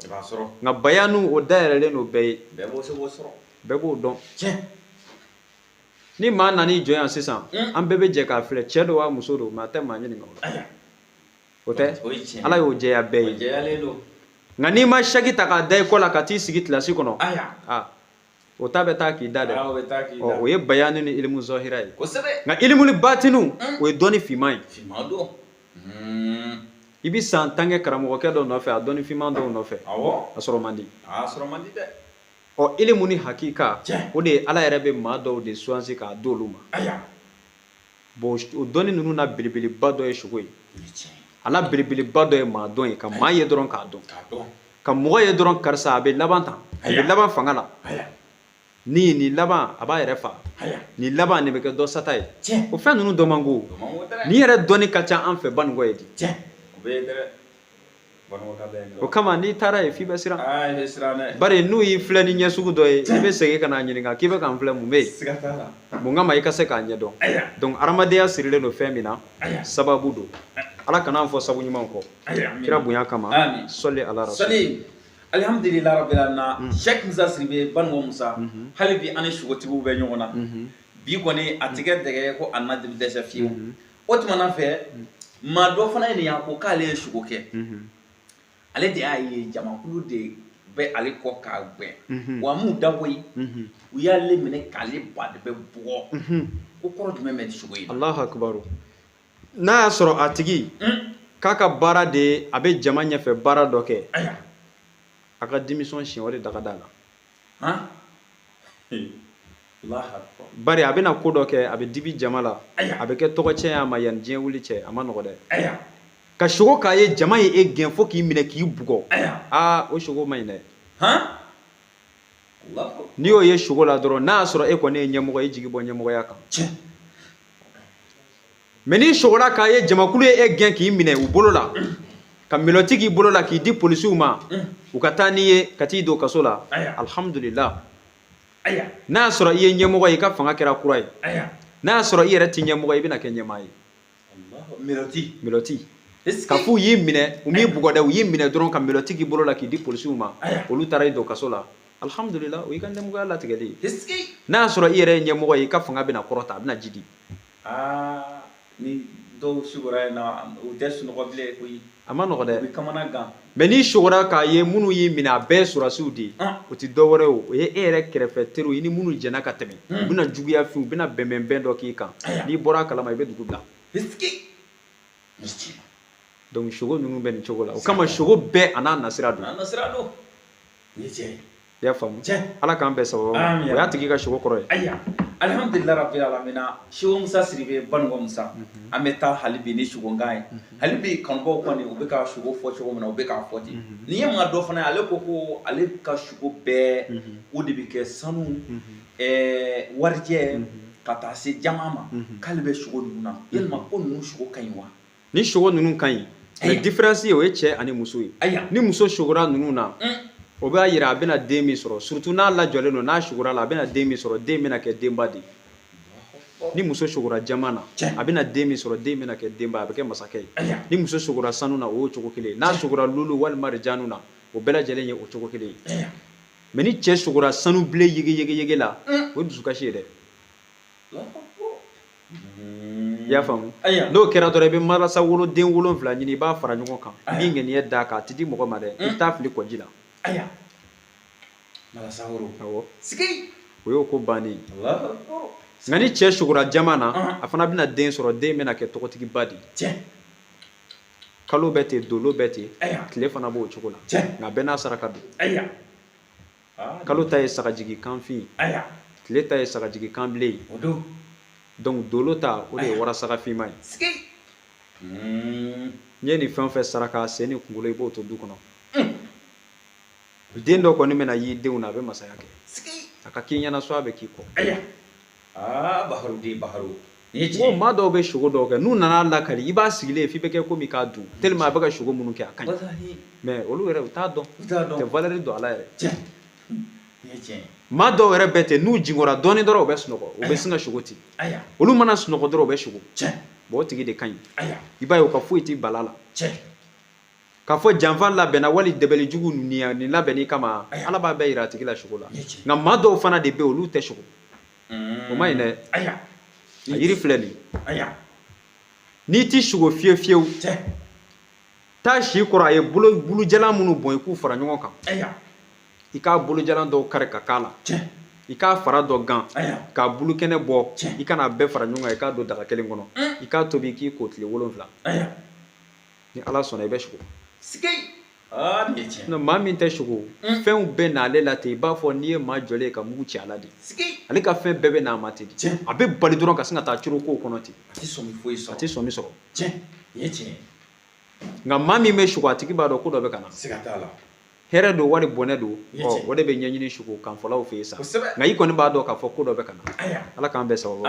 Nka bayanu, o dayɛlɛlen don bɛɛ ye. Bɛɛ b'o se k'o sɔrɔ. Bɛɛ b'o dɔn. Ni maa nan'i jɔ yan sisan, an bɛɛ bɛ jɛ k'a filɛ, cɛ don wa muso don, maa tɛ maa ɲininka o la. O tɛ, ala y'o jɛya bɛɛ ye. Nka n'i ma saki ta k'a da i kɔ la ka t'i sigi kilasi kɔnɔ, aa, o ta bɛ taa k'i da dɛ. Ɔ, o ye bayani ni ilimu zɔhira ye. Nka ilimu ni batinu, o ye dɔnni finman ye. I bɛ san 10 kɛ karamɔgɔkɛ dɔ nɔfɛ, a dɔnni finman dɔw nɔfɛ, a sɔrɔ man di. Ɔ, ilimu ni hakika, o de ye ala yɛrɛ bɛ maa dɔw de suwansi k'a d'olu ma. Bon, o dɔnni ninnu na, belebeleba dɔ ye sugo ye. A la belebeleba dɔ ye maa dɔn ye, ka maa ye dɔrɔn k'a dɔn, ka mɔgɔ ye dɔrɔn, karisa a bɛ laban tan, a bɛ laban fanga la, ni nin laban a b'a yɛrɛ fa, nin laban nin bɛ kɛ dɔ sata ye. O fɛn ninnu dɔ man go. Nin yɛrɛ dɔnni ka ca an fɛ Banikɔ ye di. O kama n'i taara yen, f'i bɛ siran, bari n'u y'i filɛ ni ɲɛ sugu dɔ ye, i bɛ segin ka n'a ɲininka k'i bɛ k'an filɛ, mun bɛ yen, mun kama, i ka se k'a ɲɛdɔn. Donc hadamadenya sirilen don fɛn min na, sababu don. Ala kana an fɔ sabu ɲuman kɔ, kira bonya kama, sɔli ala rasul. Alihamudulila rabbil alamin. Sheikh Musa Sidibe Banikɔ Musa, hali bi an ni sugotigiw bɛ ɲɔgɔn na bi kɔni. A tigɛ dɛgɛ ko a na dɛsɛ fiyewu. O tuma na fɛ, maa dɔ fana ye nin y'a ko k'ale ye sugo kɛ, ale de y'a ye jamakulu de bɛ ale kɔ k'a gɛn, wa m'u da koyi, u y'ale minɛ k'ale ba de bɛ bugɔ. Ko kɔrɔ jumɛn bɛ sugo in na? Allahu akbar. N'a y'a sɔrɔ a tigi k'a ka baara de ye, a bɛ jama ɲɛfɛ baara dɔ kɛ, a ka démission siɲɛ, o de daga da la. Bari a bɛna ko dɔ kɛ, a bɛ dibi jama la, a bɛ kɛ tɔgɔ cɛ a ma yanni diɲɛ wuli cɛ. A ma nɔgɔ dɛ, ka sogo k'a ye jama ye e gɛn fo k'i minɛ k'i bugɔ. Aa, o sogo man ɲi dɛ. N'i y'o ye sogo la dɔrɔn, n'a y'a sɔrɔ e kɔni ye ɲɛmɔgɔ ye, i jigi bɔ ɲɛmɔgɔya kan. Mais n'i sogola k'a ye jamakulu ye e gɛn k'i minɛ u bolo la, ka menottes k'i bolo la, k'i di polisiw ma, u ka taa n'i ye ka t'i don kaso la, alhamdulillah. N'a y'a sɔrɔ i ye ɲɛmɔgɔ ye, i ka fanga kɛra kura ye. N'a y'a sɔrɔ i yɛrɛ tɛ ɲɛmɔgɔ ye, i bɛna kɛ ɲɛmaa ye. Menottes ka f'u y'i minɛ, u m'i bugɔ dɛ, u y'i minɛ dɔrɔn ka menottes k'i bolo la k'i di polisiw ma, olu taara i don kaso la, alhamdulillah, o y'i ka ɲɛmɔgɔya latigɛli ye. N'a y'a sɔrɔ i yɛrɛ ye ɲɛmɔgɔ ye, i ka fanga bɛna kɔrɔta, a bɛna ji di. Aa, ni dɔw sugora yen na, u tɛ sunɔgɔ bilen koyi. A ma nɔgɔ dɛ. U bɛ kamana gan. Mais n'i sogora k'a ye minnu y'i minɛ, a bɛɛ ye sɔrɔdasiw de ye, o tɛ dɔ wɛrɛ ye, o ye e yɛrɛ kɛrɛfɛ teriw i ni minnu jɛnna ka tɛmɛ, u bɛna juguya fin, u bɛna bɛnbɛnbɛn dɔ k'i kan. N'i bɔra a kalama, i bɛ dugu bila. Donc sogo ninnu bɛ nin cogo la. O kama sogo bɛɛ a n'a nasira don. I y'a faamu? Ala k'an bɛɛ sababu ma. O y'a tigi ka sogo kɔrɔ ye. Ayiwa, alihamudulila rabbil alamina. Seko Musa Sidibe Banikɔ Musa, an bɛ taa hali bi ni sogokan ye. Hali bi kanubaw kɔni, u bɛ ka sogo fɔ cogo min na, u bɛ k'a fɔ ten. Nin ye maa dɔ fana ye, ale ko ko ale ka sogo bɛɛ, o de bɛ kɛ sanu, warijɛ, ka taa se jama ma, k'ale bɛ sogo ninnu na. Yalima ko ninnu sogo ka ɲi wa? Ni sogo ninnu ka ɲi, mais différence ye, o ye cɛ ani muso ye. Ni muso sogora ninnu na, O b'a yira a bɛna den min sɔrɔ, surtout n'a lajɔlen don, n'a sugora la, a bɛna den min sɔrɔ, den bɛna kɛ denba de ye. Ni muso sugora jama na, a bɛna den min sɔrɔ, den bɛna kɛ denba, a bɛ kɛ masakɛ ye. Ni muso sugora sanu na, o y'o cogo kelen ye. N'a sugora lulu walima rijanu na, o bɛɛ lajɛlen ye o cogo kelen ye. Mais ni cɛ sugora sanu bilen yege yege yege la, o ye dusukasi ye dɛ. I y'a faamu? N'o kɛra dɔrɔn, i bɛ marasa wolo den 7 ɲini, i b'a fara ɲɔgɔn kan, i b'i ŋaniya d'a kan, a tɛ di mɔgɔ ma dɛ, i bɛ taa fili kɔji la. Awɔ, o y'o ko bannen ye. Nka ni cɛ sugora jama na, a fana bɛna den sɔrɔ, den bɛna kɛ tɔgɔtigiba de ye. Kalo bɛ ten, dolo bɛ ten, tile fana b'o cogo la, nka bɛɛ n'a saraka don. Kalo ta ye sagajigi kanfin, tile ta ye sagajigi kanbilen ye, donc dolo ta, o de ye warasaga finman ye. N'i ye nin fɛn o fɛn saraka, sen ni kunkolo, i b'o to du kɔnɔ. Den dɔ kɔni bɛna y'i denw na, a bɛ masaya kɛ. A ka k'i ɲɛna, so a bɛ k'i kɔ. N ko maa dɔw bɛ sogo dɔw kɛ, n'u nana lakali, i b'a sigilen ye f'i bɛ kɛ komi k'a dun, tellement a bɛ ka sogo minnu kɛ, a ka ɲi. Mais olu yɛrɛ, u t'a dɔn, u tɛ valeur dɔn a la yɛrɛ. Maa dɔw yɛrɛ bɛ ten, n'u jingɔra dɔɔnin dɔrɔn, u bɛ sunɔgɔ, u bɛ sin ka sogo ten. Olu mana sunɔgɔ dɔrɔn, u bɛ sogo. Bon, o tigi de ka ɲi. I b'a ye, u ka foyi t'i bala la k'a fɔ janfa labɛnna wali dɛbɛli jugu nin labɛnni kama. Ala b'a bɛɛ yira a tigi la sogo la. Nka maa dɔw fana de bɛ yen, olu tɛ sogo. O ma ɲi dɛ. A yiri filɛ nin. N'i ti sogo fiyewu fiyewu, taa si kɔrɔ, a ye bulujalan minnu bɔn, i k'u fara ɲɔgɔn kan, i k'a bolojalan dɔw kari ka k'a la, i k'a fara dɔ gan k'a bulu kɛnɛ bɔ, i kana bɛɛ fara ɲɔgɔn kan, i k'a don daga kelen kɔnɔ, i k'a tobi, k'i ko tile 7. Ni Ala sɔnna, i bɛ sogo. Maa min tɛ sogo, fɛnw bɛɛ n'ale la ten, i b'a fɔ n'i ye maa jɔlen ye ka mugu ci a la de. Ale ka fɛn bɛɛ bɛ n'a ma ten de. A bɛ bali dɔrɔn ka sin ka taa coro kow kɔnɔ ten, A tɛ sɔmi foyi a tɛ sɔmi sɔrɔ. Nka maa min bɛ sogo, a tigi b'a dɔn ko dɔ bɛ ka na. Hɛrɛ don wali bɔnɛ don, o de bɛ ɲɛɲini sogo kanfɔlaw fɛ yen sa. Nka i kɔni b'a dɔn k'a fɔ ko dɔ bɛ ka na. Ala k'an bɛɛ sababu.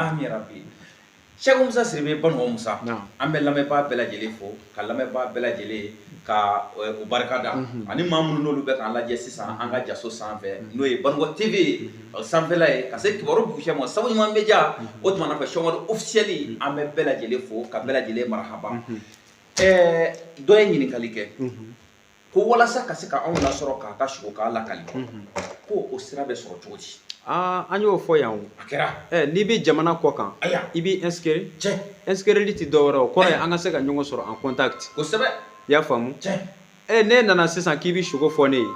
Sɛku Musa Sidibe, Banunkɔ Musa, an bɛ lamɛnbaa bɛɛ lajɛlen fo, ka lamɛnbaa bɛɛ lajɛlen ka u barika da, ani maa minnu n'olu bɛ k'an lajɛ sisan an ka jaso sanfɛ, n'o ye Banunkɔ TV sanfɛla ye, ka se kibaru bugucɛ ma, sabu ɲuman bɛ ja o tuma na fɛ Sɛku officiel. An bɛ bɛɛ lajɛlen fo ka bɛɛ lajɛlen marahaba. Dɔ ye ɲininkali kɛ ko walasa ka se ka anw lasɔrɔ k'a ka sogo k'a lakali, ko o sira bɛ sɔrɔ cogo di? Aa, an y'o fɔ yan o. A kɛra. N'i bɛ jamana kɔ kan, i b'i inscrire. Inscrire ti dɔwɛrɛ, o kɔrɔ ye an ka se ka ɲɔgɔn sɔrɔ en contact. I y'a faamu? Ne nana sisan k'i bɛ sogo fɔ ne ye,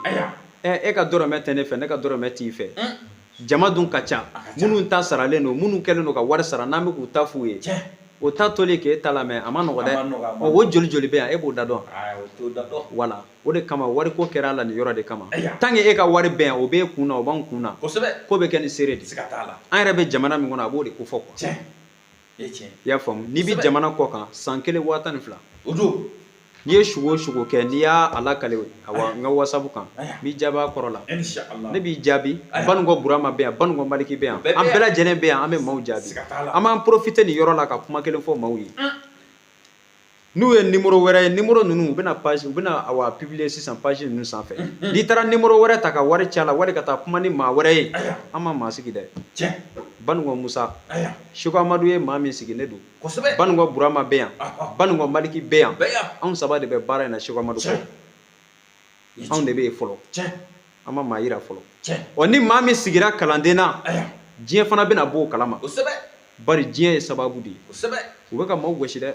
e ka dɔrɔmɛ tɛ ne fɛ, ne ka dɔrɔmɛ t'i fɛ. Jama dun ka ca, minnu ta saralen don, minnu kɛlen don ka wari sara, n'an bɛ k'u ta f'u ye, o ta tolen k'e ta lamɛn, a ma nɔgɔ dɛ. O joli joli bɛ yan, e b'o da dɔn. Wala, o de kama wariko kɛra a la nin yɔrɔ de kama. Tant que e ka wari bɛ yan, o b'e kun na, o b'anw kun na, ko bɛ kɛ ni seere de. An yɛrɛ bɛ jamana min kɔnɔ, a b'o de ko fɔ quoi. I y'a faamu? N'i bɛ jamana kɔ kan, san kelen 12,000. N'i ye sugo o sugo kɛ, n'i y'a lakale, awa, n ka WhatsApp kan, n b'i jaabi a kɔrɔ la. Ne b'i jaabi. Banunkɔ Burama bɛ yan, Banunkɔ Maliki bɛ yan, an bɛɛ lajɛlen bɛ yan, an bɛ maaw jaabi. An b'an profiter nin yɔrɔ la ka kuma kelen fɔ maaw ye. N'u ye numéro wɛrɛ ye, numéro ninnu, u bɛna page, u bɛna awa publier sisan page ninnu sanfɛ. N'i taara numéro wɛrɛ ta ka wari ci a la, wali ka taa kuma ni maa wɛrɛ ye, an ma maa sigi dɛ. Banunkɔ Musa, Seko Amadu ye maa min sigi, ne don. Banunkɔ Burama bɛ yan, Banunkɔ Maliki bɛ yan. Anw saba de bɛ baara in na. Seko Amadu kɔ, anw de bɛ yen fɔlɔ, an ma maa yira fɔlɔ. Ɔ, ni maa min sigira kalanden na, diɲɛ fana bɛna bɔ o kalama, bari diɲɛ ye sababu de ye. U bɛ ka maaw gosi dɛ,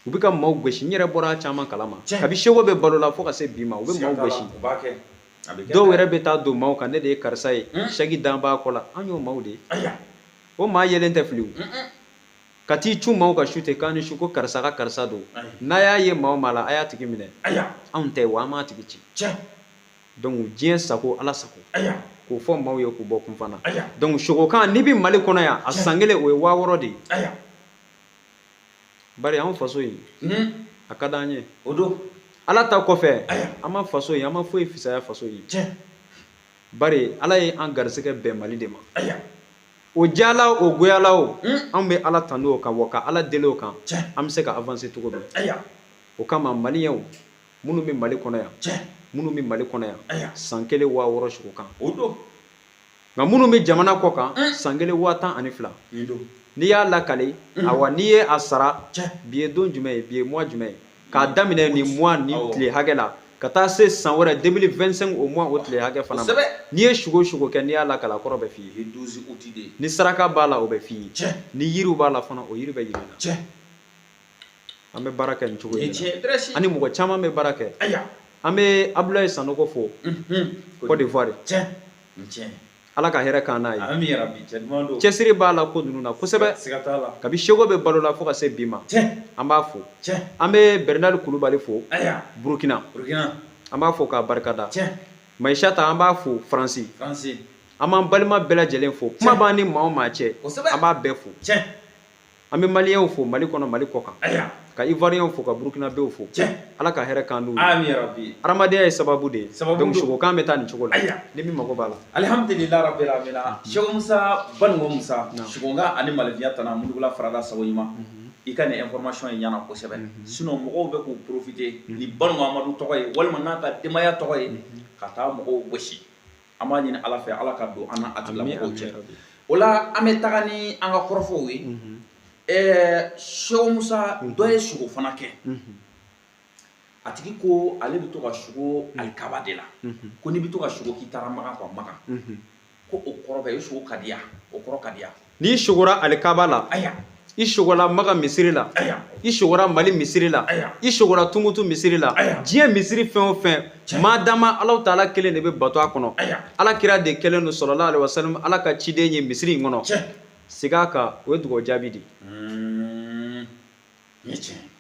u bɛ ka maaw gosi. N yɛrɛ bɔra a caman kalama kabi Seko bɛ balo la fo ka se bi ma, u bɛ maaw gosi. Dɔw yɛrɛ bɛ taa don maaw kan, ne de ye karisa ye, saki dan b'a kɔ la. An y'o maaw de ye. O maa yelen tɛ fili o ka t'i cu maaw ka su tɛ k'an ni su ko karisa ka karisa don. N'a y'a ye maa o maa la, a y'a tigi minɛ. Anw tɛ wa, an m'a tigi ci. Donc diɲɛ sago, Ala sago, k'o fɔ maaw ye k'u bɔ kun fana. Donc sogokan, n'i bɛ Mali kɔnɔ yan, a san kelen, o ye 6000 de ye. Bari anw faso in, a ka d'an ye. Ala ta kɔfɛ, an ma faso in, an ma foyi fisaya faso in. Bari Ala ye an garisɛgɛ bɛn Mali de ma. O jala o goyala o, anw bɛ Ala tanu o kan, wa ka Ala deli o kan, an bɛ se ka avancer cogo min. O kama, maliyɛnw, Minnu bɛ Mali kɔnɔ yan, minnu bɛ Mali kɔnɔ yan, san kelen 6000 sugo kan. O don. Nka minnu bɛ jamana kɔ kan, san kelen 12,000. N'i y'a lakale, awa n'i ye a sara, bi ye don jumɛn ye, bi ye mois jumɛn ye, k'a daminɛ nin mois ni tile hakɛ la, ka taa se san wɛrɛ 2025 o mois o tile hakɛ fana ma. N'i ye sugo sugo kɛ, n'i y'a lakale, a kɔrɔ bɛ f'i ye. Ni saraka b'a la, o bɛ f'i ye. Ni yiriw b'a la fana, o yiri bɛ yir'i la. An bɛ baara kɛ nin cogo in na. Ani mɔgɔ caman bɛ baara kɛ. An bɛ Abdoulaye Sanogo fo, Côte d'Ivoire. Ala ka hɛrɛ k'an n'a ye. Cɛsiri b'a la ko ninnu na kosɛbɛ. Kabi seko bɛ balo la fo ka se bi ma. An b'a fo. An bɛ Bernard Kulubali fo, Burukina. An b'a fo k'a barikada. Maïchata, an b'a fo Faransi. An b'an balima bɛɛ lajɛlen fo. Kuma b'an ni maa o maa cɛ, an b'a bɛɛ fo. An bɛ Maliyɛnw fo Mali kɔnɔ, Mali kɔ kan. Ka Ivoiriyɛnw fo, ka Burukinabew fo. Ala ka hɛrɛ k'an n'u ye. Hadamadenya ye sababu de ye. Donc sugokan bɛ taa nin cogo la. Ni min mago b'a la. Alhamdulillah rabbil alamin. Cheikh Musa Baninko Musa, sugokan ani malifinya tana Mudugula farada sago ɲuman. I ka nin information in ɲɛna kosɛbɛ. Sinon mɔgɔw bɛ k'u profiter ni Baninko Amadu tɔgɔ ye walima n'a ka denbaya tɔgɔ ye ka taa mɔgɔw gosi. An b'a ɲini Ala fɛ, Ala ka don an n'a tigilamɔgɔw cɛ. O la an bɛ taga ni an ka kɔrɔfɔw ye. Cheikh Musa, dɔ ye sugo fana kɛ. A tigi ko ale bɛ to ka sugo alikaba de la. Ko n'i bɛ to ka sugo k'i taara Makan quoi, Makan. Ko o kɔrɔ bɛ i sugo ka di ya, o kɔrɔ ka di ya. N'i sugora alikaba la, i sugora Makan misiri la, i sugora Mali misiri la, i sugora Tumutu misiri la, diɲɛ misiri fɛn o fɛn, maa dama Alahu taala kelen de bɛ bato a kɔnɔ. Ala kira de kɛlen don sallallahu alaihi wasallam, Ala ka ciden ye misiri in kɔnɔ. Segin a kan, o ye dugawu jaabi de ye.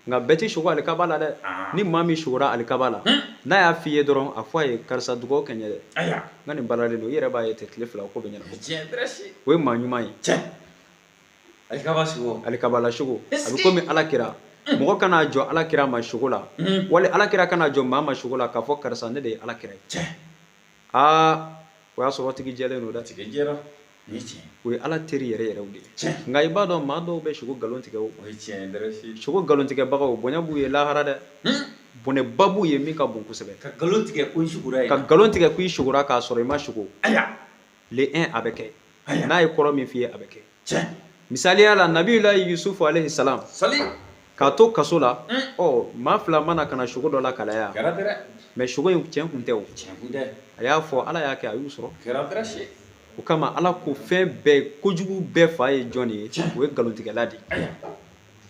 Nka bɛɛ tɛ sugo alikaba la dɛ. Ni maa min sugora alikaba la, n'a y'a f'i ye dɔrɔn, a fɔ a ye karisa dugawu kɛ n ye dɛ. N ka nin baaralen don, i yɛrɛ b'a ye ten tile 2 ko bɛ ɲɛnabɔ. O ye maa ɲuman ye. Alikaba la sugo, a bɛ komi Ala kira. Mɔgɔ kana jɔ Ala kira ma sugo la, wali Ala kira kana jɔ maa ma sugo la k'a fɔ karisa ne de ye Ala kira ye. Aa, o y'a sɔrɔ tigi jɛlen don dɛ. O ye Ala teri yɛrɛ yɛrɛw de ye. Nka i b'a dɔn maa dɔw bɛ sugo nkalon tigɛ o. Sugo nkalon tigɛbagaw, bonya b'u ye lahara dɛ. Bɔnɛba b'u ye min ka bon kosɛbɛ. Ka nkalon tigɛ ko i sugora. Ka nkalon tigɛ ko i sugora k'a sɔrɔ i ma sugo. Le 1 a bɛ kɛ. N'a ye kɔrɔ min f'i ye, a bɛ kɛ. Misaliya la, Nabiyulayi Yusufu alayhi salam. K'a to kaso la, ɔ maa 2 mana ka na sugo dɔ la kalaya. Mais sugo in tiɲɛ kun tɛ o. A y'a fɔ, Ala y'a kɛ, a y'u sɔrɔ. O kama Ala ko fɛn bɛɛ, kojugu bɛɛ fa ye jɔn de ye? O ye nkalontigɛla de ye.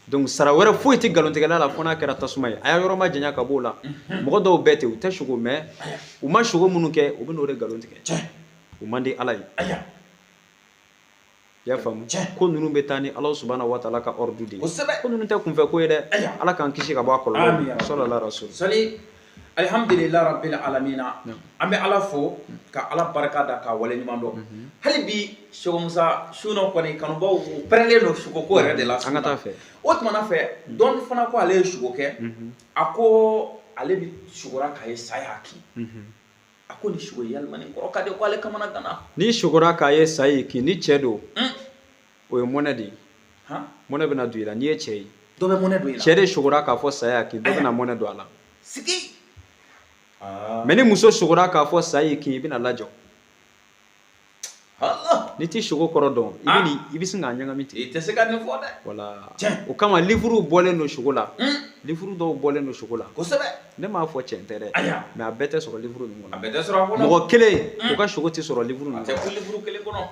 Donc sara wɛrɛ foyi tɛ nkalontigɛla la fo n'a kɛra tasuma ye. A y'a yɔrɔ ma janya ka b'o la. Mɔgɔ dɔw bɛɛ ten, u tɛ sugo, mais u ma sugo minnu kɛ, u bɛ n'o de nkalon tigɛ. O man di Ala ye. I y'a faamu? Ko ninnu bɛ taa ni Ala subahana wa taala ka ordre de ye. Ko ninnu tɛ kunfɛ ko ye dɛ. Ala k'an kisi ka bɔ a kɔlɔlɔ ma. Sallallahu alaihi wa sallam. Alhamdulillah rabbil alamina. An bɛ Ala fo ka Ala barika da k'a waleɲuman dɔn. Hali bi Cheikh Musa, su kɔni kanubaw u pɛrɛnlen don sugo ko yɛrɛ de la. An ka taa fɛ. O tuma na fɛ, dɔn fana ko ale ye sugo kɛ. A ko ale bɛ sugora k'a ye sa y'a kin. A ko ni sugo yalima nin kɔrɔ ka di, ko ale kamana gana. N'i sugora k'a ye sa y'i kin, ni cɛ don, o ye mɔnɛ de ye. Mɔnɛ bɛna don i la n'i ye cɛ ye. Dɔ bɛ mɔnɛ don i la. Cɛ de sugora k'a fɔ sa y'a kin, dɔ bɛna mɔnɛ don a la. Sigi. Mais ni muso sugora k'a fɔ sa y'i kin, i bɛna lajɔ. N'i tɛ sugo kɔrɔ dɔn, i bɛ sin k'a ɲagami ten. I tɛ se ka nin fɔ dɛ. Voilà. O kama livre bɔlen don sugo la. Livre dɔw bɔlen don sugo la. Kosɛbɛ. Ne m'a fɔ tiɲɛ tɛ dɛ. Mais a bɛɛ tɛ sɔrɔ livre ninnu kɔnɔ. A bɛɛ tɛ sɔrɔ a kɔnɔ. Mɔgɔ kelen, o ka sugo tɛ sɔrɔ livre ninnu kɔnɔ. A tɛ livre kelen kɔnɔ.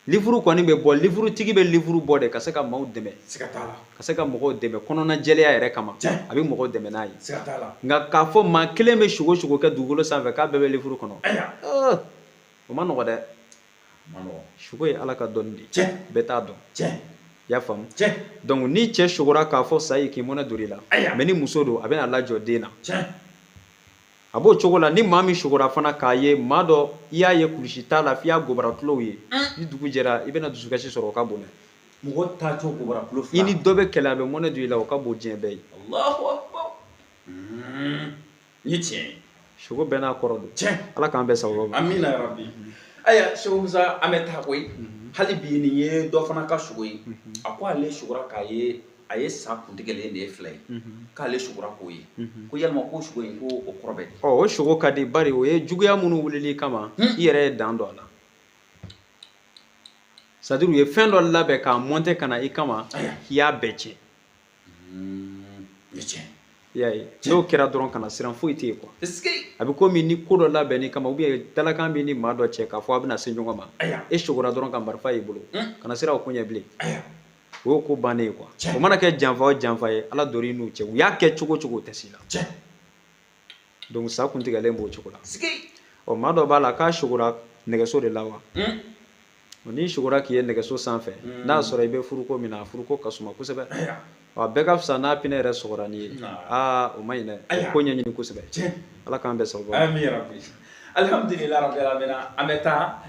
Livre kɔni bɛ bɔ, livre tigi bɛ livre bɔ de ka se ka maaw dɛmɛ. Siga t'a la. Ka se ka mɔgɔw dɛmɛ kɔnɔna jɛlenya yɛrɛ kama. A bɛ mɔgɔw dɛmɛ n'a ye. Siga t'a la. Nka k'a fɔ maa kelen bɛ sugo sugo kɛ dugukolo sanfɛ k'a bɛɛ bɛ livre kɔnɔ. O ma nɔgɔ dɛ. Sugo ye Ala ka dɔnni de ye. Bɛɛ t'a dɔn. I y'a faamu? Donc ni cɛ sugora k'a fɔ sa y'i kin, mɔnɛ don i la. Mais ni muso don, a bɛna lajɔ den na. A b'o cogo la, ni maa min sugora fana k'a ye maa dɔ, i y'a ye kulusi t'a la f'i y'a gobara tulow ye, ni dugu jɛra, i bɛna dusukasi sɔrɔ, o ka bon dɛ. Mɔgɔ taatɔ gobara tulo fila. I ni dɔ bɛ kɛlɛ, a bɛ mɔnɛ don i la, o ka bon diɲɛ bɛɛ ye. Allahu akbar. Ni tiɲɛ ye. Sugo bɛɛ n'a kɔrɔ don. Ala k'an bɛn sababu ma. Amina ya rabbi. Ayiwa Cheikh Musa, an bɛ taa koyi. Hali bi nin ye dɔ fana ka sugo ye. A ko ale sugora k'a ye A ye sa kuntigɛlen de ye fila ye, k'ale sugora k'o ye, ko yalima ko sugo in, ko o kɔrɔ bɛ di? Ɔ, o sugo ka di, bari o ye juguya minnu wulili kama, i yɛrɛ ye dan don a la. C'est à dire, u ye fɛn dɔ labɛn k'a monter ka na i kama, k'i y'a bɛɛ tiɲɛ. I y'a ye, n'o kɛra dɔrɔn, kana siran, foyi tɛ yen quoi. A bɛ komi ni ko dɔ labɛnni kama, ou bien dalakan b'i ni maa dɔ cɛ k'a fɔ a bɛna se ɲɔgɔn ma, e sogora dɔrɔn ka marifa y'i bolo, kana siran o ko ɲɛ bilen. O y'o ko bannen ye quoi. O mana kɛ janfa o janfa ye, Ala donn'i n'u cɛ, u y'a kɛ cogo o cogo, o tɛ s'i la. Donc sa kuntigɛlen b'o cogo la. Ɔ, maa dɔ b'a la k'a sogora nɛgɛso de la wa. N'i sogora k'i ye nɛgɛso sanfɛ, n'a y'a sɔrɔ i bɛ furuko min na, a furuko ka suma kosɛbɛ. Wa bɛɛ ka fisa n'a pinɛ yɛrɛ sɔgɔra n'i ye. Aa, o ma ɲi dɛ, o ko ɲɛɲini kosɛbɛ. Ala k'an bɛɛ sababu. Amin rabbi. Alhamdulillah rabbil alamin. An bɛ taa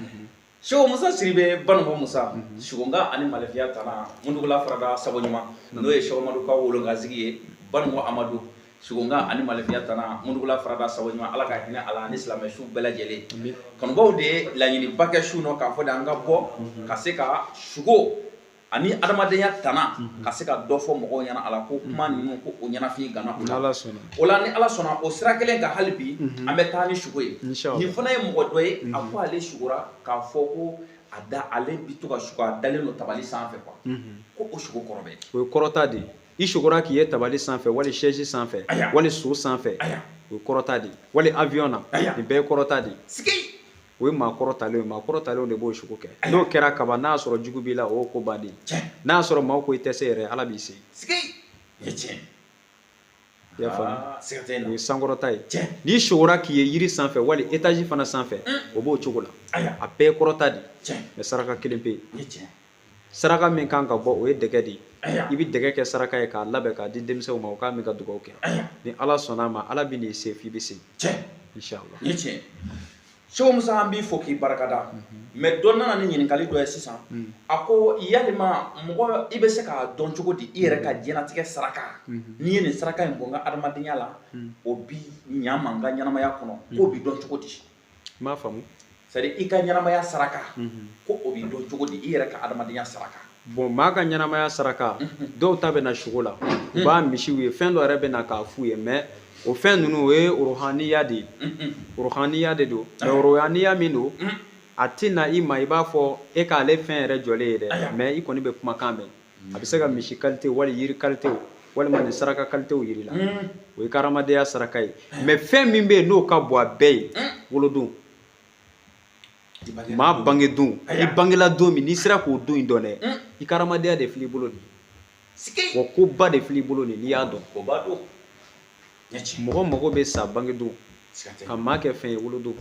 Seko Musa Sidibe, Banuko Musa, Sugonga ani Malefiya tana Mundugula farada sago ɲuman, n'o ye Seko Madu ka wolongasigi ye, Banuko Amadu, Sugonga ani Malefiya tana Mundugula farada sago ɲuman. Ala ka hinɛ a la ani silamɛ su bɛɛ lajɛlen. Kanubaw de ye laɲiniba kɛ su nɔ k'a fɔ de an ka bɔ ka se ka sugo ani adamadenya tana, ka se ka dɔ fɔ mɔgɔw ɲɛna a la, ko kuma ninnu, ko o ɲɛnafin gana u la. O la, ni Ala sɔnna, o sira kelen kan, hali bi an bɛ taa ni sugo ye. Nin fana ye mɔgɔ dɔ ye, a ko ale sugora k'a fɔ ko a da, ale bi to ka sugo, a dalen don tabali sanfɛ quoi, ko o sugo kɔrɔ bɛ? O ye kɔrɔta de ye. I sogora k'i ye tabali sanfɛ, wali chaise sanfɛ, wali so sanfɛ, o ye kɔrɔta de ye, wali avion na, nin bɛɛ ye kɔrɔta de ye. O ye maa kɔrɔtalen ye, maa kɔrɔtalenw de b'o sugo kɛ. N'o kɛra kaban, n'a y'a sɔrɔ jugu b'i la, o y'o ko bannen ye. N'a y'a sɔrɔ maaw ko i tɛ se yɛrɛ, Ala b'i se. I y'a faamu? O ye sankɔrɔta ye. N'i sogora k'i ye yiri sanfɛ, wali étage fana sanfɛ, o b'o cogo la. A bɛɛ ye kɔrɔta de ye. Mais saraka kelen pe yen, saraka min kan ka bɔ, o ye dɛgɛ de ye. I bɛ dɛgɛ kɛ saraka ye k'a labɛn k'a di denmisɛnw ma, u k'a min ka dugawu kɛ. Ni Ala sɔnna a ma, Ala bɛ n'i se f'i bɛ se, inshallah. Seko Musa, an b'i fo k'i barikada. Mais dɔ nana ni ɲininkali dɔ ye sisan. A ko yalima mɔgɔ, i bɛ se k'a dɔn cogo di i yɛrɛ ka diɲɛlatigɛ saraka, n'i ye nin saraka in bɔ n ka adamadenya la, o bi ɲa ma n ka ɲɛnamaya kɔnɔ, k'o bi dɔn cogo di? N m'a faamu. C'est à dire, i ka ɲɛnamaya saraka, ko o bi dɔn cogo di, i yɛrɛ ka adamadenya saraka? Bon, maa ka ɲɛnamaya saraka, dɔw ta bɛ na sugo la, u b'a misiw ye, fɛn dɔ yɛrɛ bɛ na k'a f'u ye. Mais o fɛn ninnu, o ye ruhaniya de ye, ruhaniya de don. Mais ruhaniya min don, a tɛ na i ma i b'a fɔ e k'ale fɛn yɛrɛ jɔlen ye dɛ. Mais i kɔni bɛ kumakan mɛn. A bɛ se ka misi qualité, wali yiri qualité, walima nin saraka qualité yiri la, o ye ka adamadenya saraka ye. Mais fɛn min bɛ yen n'o ka bon a bɛɛ ye, wolodon, maa bange don, i bangela don min, n'i sera k'o don in dɔn dɛ, i ka adamadenya de filɛ i bolo nin ye, wa koba de filɛ i bolo nin, n'i y'a dɔn. Mɔgɔ mago bɛ sa bange don ka maa kɛ fɛn ye, wolodon.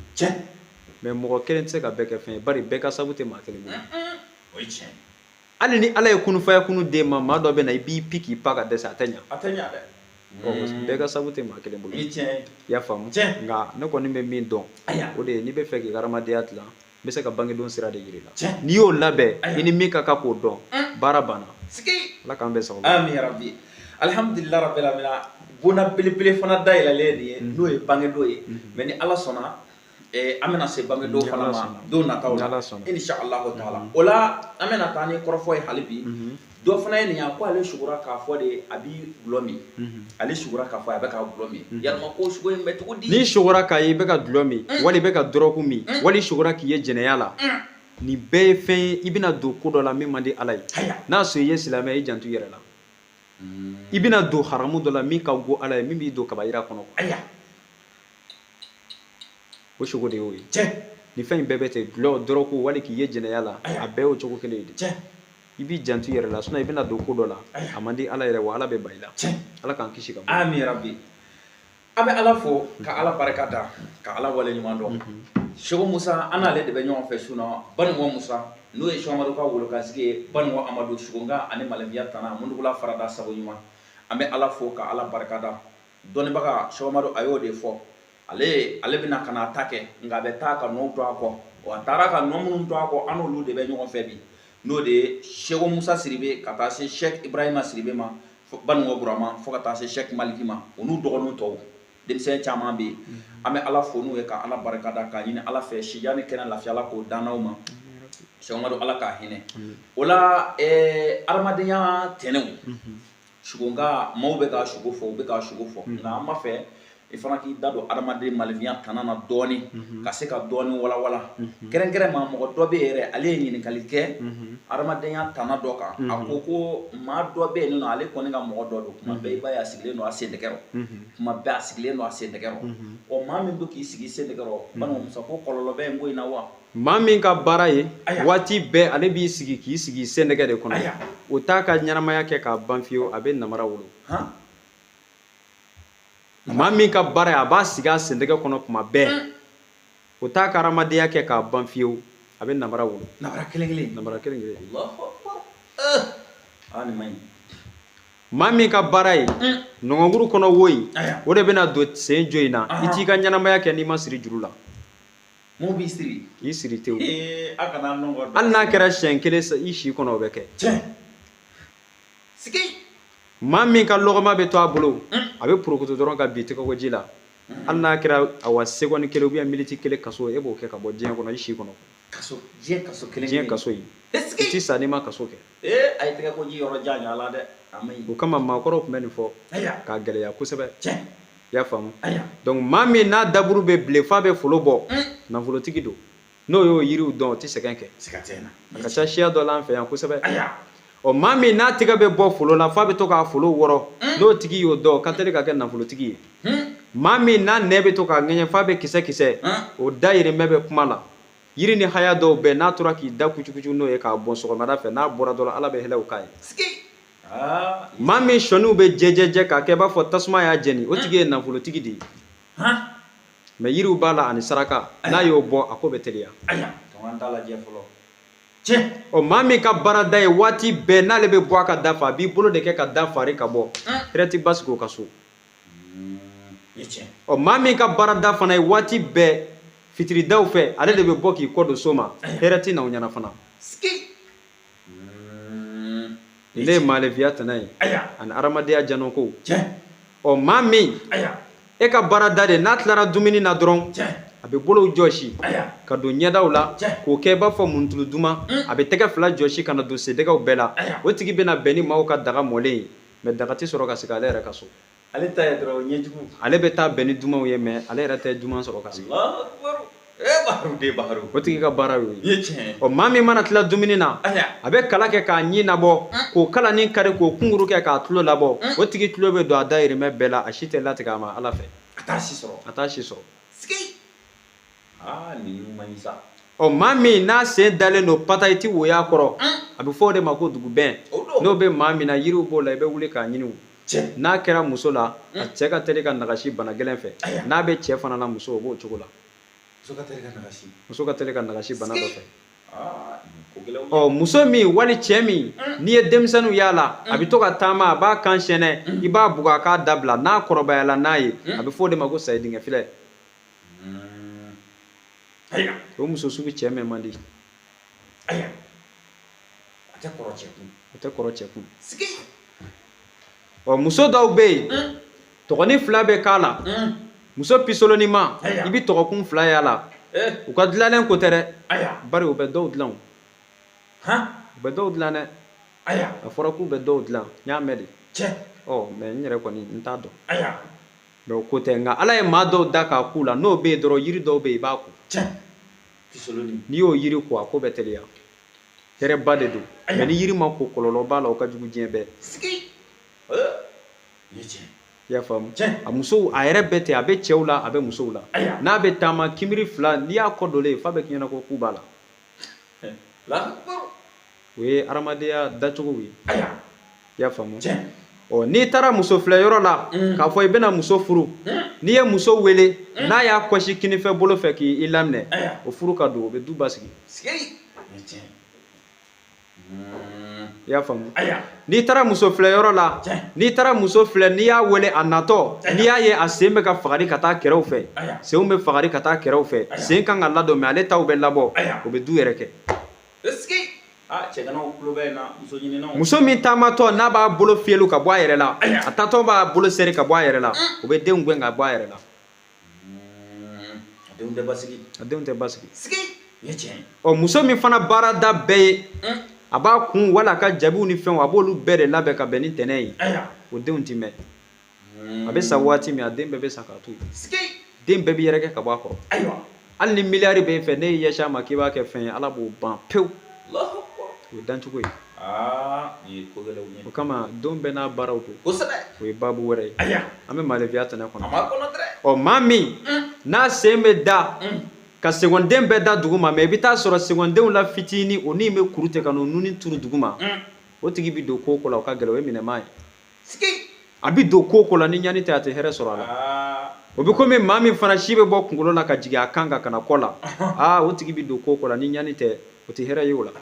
Mais mɔgɔ kelen tɛ se ka bɛɛ kɛ fɛn ye, bari bɛɛ ka sabu tɛ maa kelen bolo. Hali ni Ala ye kunufaya kunu den ma, maa dɔ bɛ na, i b'i pi k'i pa ka dɛsɛ, a tɛ ɲa. Bɛɛ ka sabu tɛ maa kelen bolo. I y'a faamu? Nka ne kɔni bɛ min dɔn, o de ye, n'i bɛ fɛ k'i ka adamadenya dilan, n bɛ se ka bangedon sira de yir'i la. N'i y'o labɛn, i ni min ka kan k'o dɔn, baara banna. Ala k'an bɛɛ sababu. Amin rabbi. Alhamdulillah rabbil alamin. Bonda belebele fana dayɛlɛlen nin ye, n'o ye bangedon ye. Mais ni Ala sɔnna, an bɛna se bangedon fana ma don nataw la, insha Allahu taala. O la, an bɛna taa ni kɔrɔfɔ ye hali bi. Dɔ fana ye nin ye, a ko ale sugora k'a fɔ de a bi dɔlɔ min. Ale sugora k'a fɔ a bɛ ka dɔlɔ min. Yalima ko sugo in bɛ cogo di? N'i sugora k'a ye i bɛ ka dɔlɔ min, wali i bɛ ka dɔrɔgu min, wali i sugora k'i ye jɛnɛya la, nin bɛɛ ye fɛn ye i bɛna don ko dɔ la min man di Ala ye. N'a sɔrɔ i ye silamɛ, i janto i yɛrɛ la. I bɛna don haramu dɔ la min ka go Ala ye, min b'i don kabayira kɔnɔ. O sugo de y'o ye. Nin fɛn in bɛɛ bɛ ten, dɔlɔ, dɔrɔgu, wali k'i ye jɛnɛya la, a bɛɛ y'o cogo kelen ye de. I b'i janto i yɛrɛ la, sinon i bɛna don ko dɔ la, a man di Ala yɛrɛ, wa Ala bɛ ban i la. Ala k'an kisi ka bɔ. Amin rabbi. An bɛ Ala fo ka Ala barika da, ka Ala wale ɲuman dɔn. Seko Musa, an n'ale de bɛ ɲɔgɔn fɛ su na, Banikɔ Musa, n'o ye Seko Amadu ka wolokansigi ye, Banikɔ Amadu, Sugonga ani Malefiya tana Mundugula farada sago ɲuman. An bɛ Ala fo ka Ala barika da. Dɔnnibaga Seko Amadu, a y'o de fɔ, ale bɛna ka n'a ta kɛ, nka a bɛ taa ka nɔw to a kɔ. Wa a taara ka nɔ minnu to a kɔ, an n'olu de bɛ ɲɔgɔn fɛ bi, n'o de ye Seko Musa Sidibe ka taa se Sɛki Ibrahima Sidibe ma, Banikɔ Burama, fo ka taa se Sɛki Maliki ma, o n'u dɔgɔninw tɔw, denmisɛn caman bɛ yen. An bɛ Ala fo n'u ye, ka Ala barika da, k'a ɲini Ala fɛ sijan ni kɛnɛ, lafiya, Ala k'o dan n'aw ma. Seko Amadu, Ala k'a hinɛ. O la, adamadenya tɛnɛw, Sugo, nka maaw bɛ ka sugo fɔ, u bɛ ka sugo fɔ, nka an b'a fɛ i fana k'i da don adamaden maninfinya tana na dɔɔni, ka se ka dɔɔni walawala kɛrɛnkɛrɛn ma. Mɔgɔ dɔ bɛ yen yɛrɛ, ale ye ɲininkali kɛ adamadenya tana dɔ kan. A ko ko maa dɔ bɛ yen nɔ, ale kɔni ka mɔgɔ dɔ don, kuma bɛɛ i b'a ye a sigilen don a sendɛgɛ rɔ, kuma bɛɛ a sigilen don a sendɛgɛ rɔ. Ɔ, maa min bɛ k'i sigi sendɛgɛ rɔ, balima Musa, ko kɔlɔlɔ bɛ yen ko in na wa? Maa min ka baara ye waati bɛɛ ale b'i sigi k'i sigi sendɛgɛ de kɔnɔ, o t'a ka ɲɛnamaya kɛ k'a ban fiyewu, a bɛ namara wolo. Maa min ka baara ye a b'a sigi a sendɛgɛ kɔnɔ kuma bɛɛ, o t'a ka adamadenya kɛ k'a ban fiyewu, a bɛ namara wolo. Namara kelen kelen. Namara kelen kelen. Allahu akbar. Ah, nin man ɲi. Maa min ka baara ye nɔgɔnkuru kɔnɔ wo in, o de bɛna don sen jo in na, i t'i ka ɲɛnamaya kɛ n'i ma siri juru la. Mun b'i siri? K'i siri tewu. Ee, a kana nɔgɔ. Hali n'a kɛra siɲɛ kelen i si kɔnɔ, o bɛ kɛ. Tiɲɛ sigi. Maa min ka lɔgɔma bɛ to a bolo, a bɛ porokoto dɔrɔn ka bin tɛgɛko ji la, hali n'a kɛra awa seconde kelen ou bien minute kelen kaso, e b'o kɛ ka bɔ diɲɛ kɔnɔ i si kɔnɔ. Kaso, diɲɛ kaso kelen. Diɲɛ kaso in, i ti sa n'i ma kaso kɛ. Ee, a ye tɛgɛ ko ji yɔrɔ jan ɲa la dɛ, a man ɲi. O kama maakɔrɔw tun bɛ nin fɔ k'a gɛlɛya kosɛbɛ. I y'a faamu? Ayiwa. Donc maa min n'a daburu bɛ bilen f'a bɛ folo bɔ, nafolotigi don. N'o y'o yiriw dɔn, o tɛ sɛgɛn kɛ. Siga tɛ n na. A ka ca siya dɔ la an fɛ yan kosɛbɛ. Ɔ, maa min n'a tɛgɛ bɛ bɔ folo la f'a bɛ to k'a folo wɔrɔ, n'o tigi y'o dɔn, o ka teli ka kɛ nafolotigi ye. Maa min n'a nɛn bɛ to k'a ŋɛɲɛ f'a bɛ kisɛ kisɛ, o dayirimɛ bɛ kuma la. Yiri ni haya dɔw bɛɛ, n'a tora k'i da kucukucu n'o ye k'a bɔn sɔgɔmada fɛ, n'a bɔra dɔrɔn, Ala bɛ hɛrɛw k'a ye. Maa min sɔnniw bɛ jɛjɛjɛ k'a kɛ i b'a fɔ tasuma y'a jeni, o tigi ye nafolotigi de ye. Mais yiriw b'a la ani saraka, n'a y'o bɔ, a ko bɛ teliya. Ɔ, maa min ka baarada ye waati bɛɛ n'ale bɛ bɔ a ka da fɛ, a b'i bolo de kɛ ka da fari ka bɔ, hɛrɛ tɛ basigi o ka so. Ɔ, maa min ka baarada fana ye waati bɛɛ fitiridaw fɛ, ale de bɛ bɔ k'i kɔ don so ma, hɛrɛ tɛ na o ɲɛna fana. Ne ye maalefiya tana ye ani adamadenya janɔnkow. Ɔ, maa min e ka baarada de n'a tilara dumuni na dɔrɔn, a bɛ bolow jɔsi ka don ɲɛdaw la k'o kɛ i b'a fɔ muntulu duman, a bɛ tɛgɛ fila jɔsi ka na don sendɛgɛw bɛɛ la, o tigi bɛna bɛn ni maaw ka daga mɔlen ye, mais daga tɛ sɔrɔ ka sigi ale yɛrɛ ka so. Ale ta ye dɔrɔn ɲɛjugu. Ale bɛ taa bɛn ni dumanw ye, mais ale yɛrɛ tɛ duman sɔrɔ ka sigi. Allahu akbar. Eh, Baharu de Baharu. O tigi ka baara y'o ye. Ye tiɲɛ. Ɔ, maa min mana tila dumuni na, a bɛ kala kɛ k'a ɲin labɔ, k'o kala ni kari, k'o kunkuru kɛ k'a tulo labɔ, o tigi tulo bɛ don a dayirimɛ bɛɛ la, a si tɛ latigɛ a ma Ala fɛ. A t'a si sɔrɔ. A t'a si sɔrɔ. Sigi. Aa, nin man ɲi sa. Ɔ, maa min n'a sen dalen don pata, i ti woy'a kɔrɔ, a bɛ fɔ o de ma ko dugubɛn. N'o bɛ maa min na, yiriw b'o la, i bɛ wuli k'a ɲini o. N'a kɛra muso la, a cɛ ka teli ka nagasi bana gɛlɛn fɛ. N'a bɛ cɛ fana na, muso, o b'o cogo la. Muso ka teli ka nagasi. Muso ka teli ka nagasi bana dɔ fɛ. Ɔ, muso min wali cɛ min n'i ye denmisɛnninw y'a la, a bɛ to ka taama, a b'a kan sɛnɛ, i b'a bugɔ a k'a dabila, n'a kɔrɔbayala n'a ye, a bɛ fɔ o de ma ko sayidinkɛ filɛ. O muso sugu cɛ mɛn man di. A tɛ kɔrɔ cɛ kun. O tɛ kɔrɔ cɛ kun. Ɔ, muso dɔw bɛ yen, tɔgɔnin fila bɛ k'a la. Muso pisolonima, i bɛ tɔgɔkun fila y'a la. U ka dilanlen ko tɛ dɛ, bari u bɛ dɔw dilan o. U bɛ dɔw dilan dɛ. A fɔra k'u bɛ dɔw dilan, n y'a mɛn de. Ɔ, mais n yɛrɛ kɔni n t'a dɔn. Mais o ko tɛ, nka Ala ye maa dɔw da k'a k'u la. N'o bɛ yen dɔrɔn, yiri dɔw bɛ yen, i b'a ko. N'i y'o yiri ko, a ko bɛ teliya. Hɛrɛba de don. Mais ni yiri ma ko, kɔlɔlɔ b'a la, o ka jugu diɲɛ bɛɛ. I y'a faamu? A musow, a yɛrɛ bɛɛ ten, a bɛ cɛw la, a bɛ musow la. N'a bɛ taama kinbiri fila, n'i y'a kɔ dolen ye, f'a bɛ k'i ɲɛna ko ku b'a la. O ye adamadenya dacogow ye. I y'a faamu? Ɔ, n'i taara muso filɛ yɔrɔ la k'a fɔ i bɛna muso furu, n'i ye muso wele, n'a y'a kɔsi kinifɛ bolo fɛ k'i laminɛ, o furu ka don, o bɛ du basigi. I y'a faamu? N'i taara muso filɛ yɔrɔ la, n'i taara muso filɛ, n'i y'a wele a natɔ, n'i y'a ye a sen bɛ ka fagali ka taa kɛrɛw fɛ, senw bɛ fagali ka taa kɛrɛw fɛ, sen kan ka ladon, mais ale taw bɛ labɔ, o bɛ du yɛrɛ kɛ. Muso min taamatɔ n'a b'a bolo fiyelu ka bɔ a yɛrɛ la, a taatɔ b'a bolo seri ka bɔ a yɛrɛ la, o bɛ denw gɛn ka bɔ a yɛrɛ la. A denw tɛ basigi. A denw tɛ basigi. Ɔ, muso min fana baarada bɛɛ ye A b'a kun wala a ka jabiw ni fɛnw, a b'olu bɛɛ de labɛn ka bɛn ni tɛnɛ ye. O denw tɛ mɛn. A bɛ sa waati min, a den bɛɛ bɛ sa k'a to yen. Den bɛɛ bɛ yɛrɛkɛ ka bɔ a kɔrɔ. Hali ni miliyari b'e fɛ, ne y'i ɲɛsin a ma k'i b'a kɛ fɛn ye, Ala b'o ban pewu. O ye dancogo ye. O kama don bɛɛ n'a baaraw don. O ye baabu wɛrɛ ye. An bɛ maalefiya tɛnɛ kɔnɔ. Ɔ, maa min n'a sen bɛ da ka seconde bɛɛ da dugu ma, mais i bɛ taa sɔrɔ secondew la fitinin, o ni bɛ kuru tigɛ ka n'o nuni turu dugu ma, o tigi bɛ don ko o ko la, o ka gɛlɛn. O ye minɛmaa ye. A bɛ don ko o ko la, ni ɲani tɛ, a tɛ hɛrɛ sɔrɔ a la. O bɛ komi maa min fana si bɛ bɔ kunkolo la ka jigin a kan kan ka na kɔ la. Aa, o tigi bɛ don ko o ko la, ni ɲani tɛ, o tɛ hɛrɛ ye o la.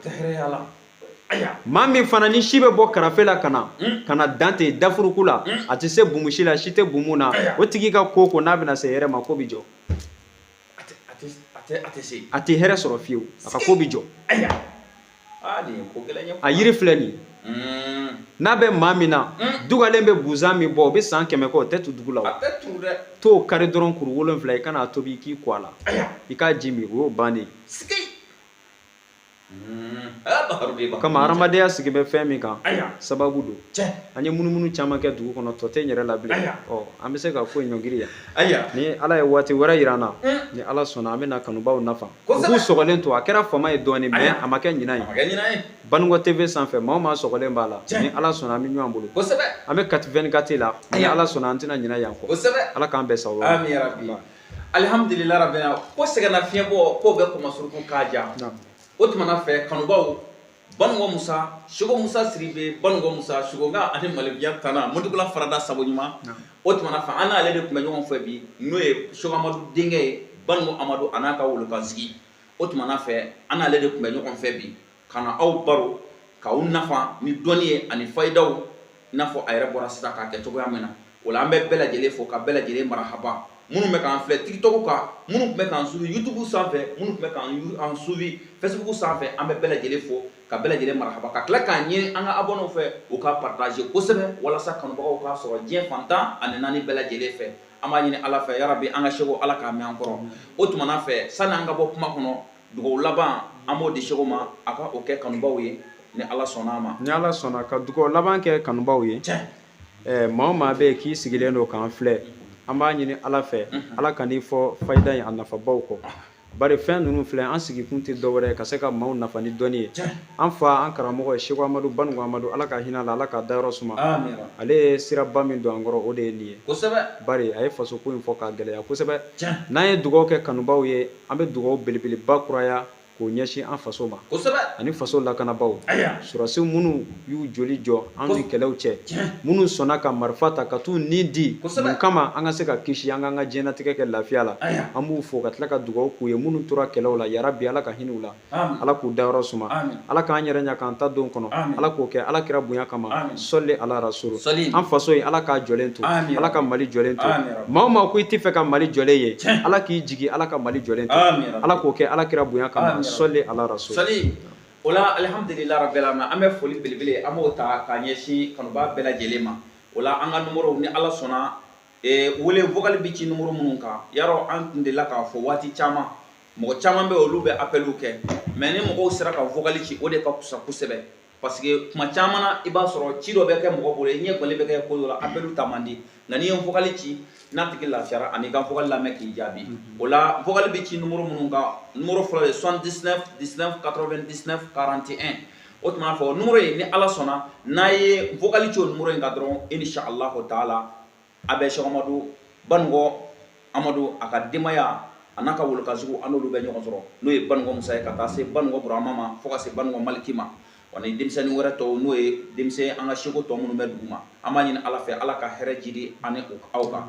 Maa min fana ni si bɛ bɔ karafe la ka na ka na dan ten dafuruku la, a tɛ se bumusi la, si tɛ bumu na, o tigi ka ko o ko n'a bɛna se hɛrɛ ma, ko bɛ jɔ, a tɛ hɛrɛ sɔrɔ fiyewu, a ka ko bɛ jɔ. A yiri filɛ nin ye, n'a bɛ maa min na, dugalen bɛ busan min bɔ, o bɛ san 100 kɛ, o tɛ tu dugu la. O t'o kari dɔrɔn kuru 7, i kana a tobi, i k'i ko a la, i k'a ji min, o y'o bannen ye. O kama hadamadenya sigi bɛ fɛn min kan, sababu don. An ye munumunu caman kɛ dugu kɔnɔ, tɔ tɛ n yɛrɛ la bilen. Ɔ, an bɛ se ka ko in ɲɔngiri yan. Ni Ala ye waati wɛrɛ jira an na, ni Ala sɔnna, an bɛna kanubaw nafa. U k'u sɔgɔlen to. A kɛra fama ye dɔɔnin, mais a ma kɛ ɲinan ye. Banikɔ TV sanfɛ, maa o maa sɔgɔlen b'a la, ni Ala sɔnna, an bɛ ɲɔgɔn bolo. An bɛ Kati 24 la, ni Ala sɔnna, an tɛna ɲinɛ yan kɔ. Ala k'an bɛn sababu ma. Alihamudulila rabbil, ko sɛgɛnna fiɲɛ bɔ k'o bɛ kɔmasuruku k'a ja. O tuma na fɛ, kanubaw, Banikɔ Musa, Seko Musa Siribe, Banikɔ Musa Seko ani Malibiya tana Motugula farada sabo ɲuman. O tuma na fɛ, an n'ale de tun bɛ ɲɔgɔn fɛ bi, n'o ye Seko Amadu denkɛ ye, Banikɔ Amadu, a n'a ka wolokansigi. O tuma na fɛ, an n'ale de tun bɛ ɲɔgɔn fɛ bi ka na aw baro, k'aw nafa ni dɔnni ye ani fayidaw, i n'a fɔ a yɛrɛ bɔra sisan k'a kɛ cogoya min na. O la, an bɛ bɛɛ lajɛlen fo ka bɛɛ lajɛlen marahaba, minnu bɛ k'an filɛ TikTok kan, minnu tun bɛ k'an suivi YouTube sanfɛ, minnu tun bɛ k'an suivi Facebook sanfɛ. An bɛ bɛɛ lajɛlen fo ka bɛɛ lajɛlen marahaba, ka tila k'a ɲini an ka abonnés fɛ, u ka partager kosɛbɛ walasa kanubagaw k'a sɔrɔ diɲɛ fantan ani naani bɛɛ lajɛlen fɛ. An b'a ɲini Ala fɛ, yarabi, an ka seko, Ala k'a mɛn an kɔrɔ. O tuma na fɛ, sani an ka bɔ kuma kɔnɔ, dugawu laban, an b'o di Seko ma, a ka o kɛ kanubaw ye, ni Ala sɔnna a ma. Ni Ala sɔnna, ka dugawu laban kɛ kanubaw ye. Maa o maa bɛ yen k'i sigilen don k'an filɛ, an b'a ɲini Ala fɛ, Ala ka n'i fɔ fayida in a nafabaw kɔ. Bari fɛn ninnu filɛ, an sigikun tɛ dɔwɛrɛ ye ka se ka maaw nafa ni dɔnni ye. An fa, an karamɔgɔ ye Seko Amadu Banikɔ Amadu, Ala ka hinɛ a la, Ala k'a dayɔrɔ suma. Ale ye siraba min don an kɔrɔ, o de ye nin ye. Bari a ye fasoko in fɔ k'a gɛlɛya kosɛbɛ. N'an ye dugawu kɛ kanubaw ye, an bɛ dugawu belebeleba kuraya k'o ɲɛsin an faso ma ani faso lakanabaaw, sɔrɔdasiw minnu y'u joli jɔ an ni kɛlɛw cɛ, minnu sɔnna ka marifa ta ka t'u ni di mun kama? An ka se ka kisi, an k'an ka diɲɛnatigɛ kɛ lafiya la. An b'u fo ka tila ka dugawu k'u ye. Minnu tora kɛlɛw la, yarabi, Ala ka hinɛ u la, Ala k'u dayɔrɔ suma, Ala k'an yɛrɛ ɲɛ k'an ta don kɔnɔ, Ala k'o kɛ Ala kira bonya kama. Sɔli ala rasulu. An faso ye, Ala k'a jɔlen to, Ala ka Mali jɔlen to. Maa o maa ko i tɛ fɛ ka Mali jɔlen ye, Ala k'i jigi, Ala ka Mali jɔlen to, Ala k'o kɛ Ala kira bonya kama. Sɔli ala rasulu. O la, alihamudulila rabbil alamin, an bɛ foli belebele, an b'o ta k'a ɲɛsin kanubaa bɛɛ lajɛlen ma. O la, an ka numéro, ni Ala sɔnna, wele vocal bɛ ci numéro minnu kan, yarɔ an tun delila k'a fɔ waati caman, mɔgɔ caman bɛ, olu bɛ appel kɛ, mais ni mɔgɔw sera ka vocal ci, o de ka fisa kosɛbɛ, parce que tuma caman na, i b'a sɔrɔ ci dɔ bɛ kɛ mɔgɔ bolo, i ɲɛ gɛlɛn bɛ kɛ ko dɔ la, appel ta man di. Nka n'i ye vocal ci, n'a tigi lafiyara, ani ka vocal lamɛn k'i jaabi. O la, vocal bɛ ci numéro minnu kan, numéro fɔlɔ ye 79 19 99 41. O tuma fɔ numéro ye, ni Ala sɔnna, n'a ye vocal ci o numéro in kan dɔrɔn, insha Allahu taala, a bɛ Sɛki Amadu Banikɔ Amadu, a ka denbaya, a n'a ka wolokasigiw, an n'olu bɛ ɲɔgɔn sɔrɔ, n'o ye Banikɔ Musa ye, ka taa se Banikɔ Burama ma, fo ka se Banikɔ Maliki ma, wa ni denmisɛnnin wɛrɛ tɔw, n'o ye denmisɛn an ka seko tɔ minnu bɛ dugu ma. An b'a ɲini Ala fɛ, Ala ka hɛrɛ jidi ani aw kan.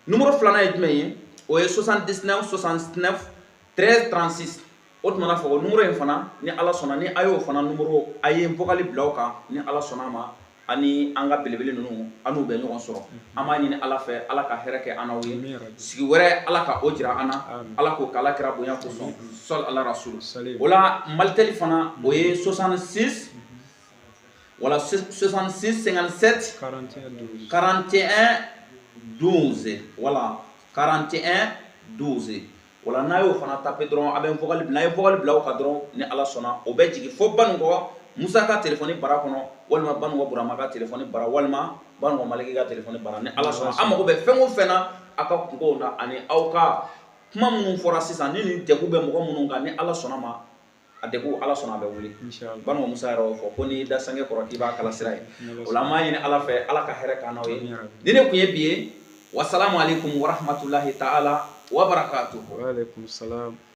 Numéro filanan ye jumɛn ye? O ye 79 69 13 36. O tuma fɔ o numéro in fana, ni Ala sɔnna, ni a y'o fana numéro, a ye vocal bila o kan, ni Ala sɔnna a ma, ani an ka belebele ninnu, an n'u bɛ ɲɔgɔn sɔrɔ. An b'a ɲini Ala fɛ, Ala ka hɛrɛ kɛ an n'aw ye. Sigi wɛrɛ, Ala ka o jira an na, Ala k'o k'Ala kira bonya kosɔn. Sɔli ala rasul. O la, Malitel fana, o ye 66, wala 66 57 41 12, wala 41 12. Wala n'a y'o fana taper dɔrɔn, a bɛ vocal, n'a ye vocal bila o kan dɔrɔn, ni Ala sɔnna, o bɛ jigin fo Banikɔ. Musa ka telefɔni bara kɔnɔ, walima Banunkɔ Burama ka telefɔni bara, walima Banunkɔ Maliki ka telefɔni bara. Ni Ala sɔnna, an mago bɛ fɛn o fɛn na aw ka kunkow na ani aw ka kuma minnu fɔra sisan, ni nin degun bɛ mɔgɔ minnu kan, ni Ala sɔnna ma, a degun, Ala sɔnna, a bɛ wuli. Banunkɔ Musa yɛrɛ y'o fɔ ko n'i da sange kɔrɔ k'i b'a kala sira ye. O la, an b'a ɲini Ala fɛ, Ala ka hɛrɛ k'an n'aw ye. Ni ne tun ye bi ye, wasalamu aleykum warahmatulahi taala wabarakatuhu. Wa aleykum salam.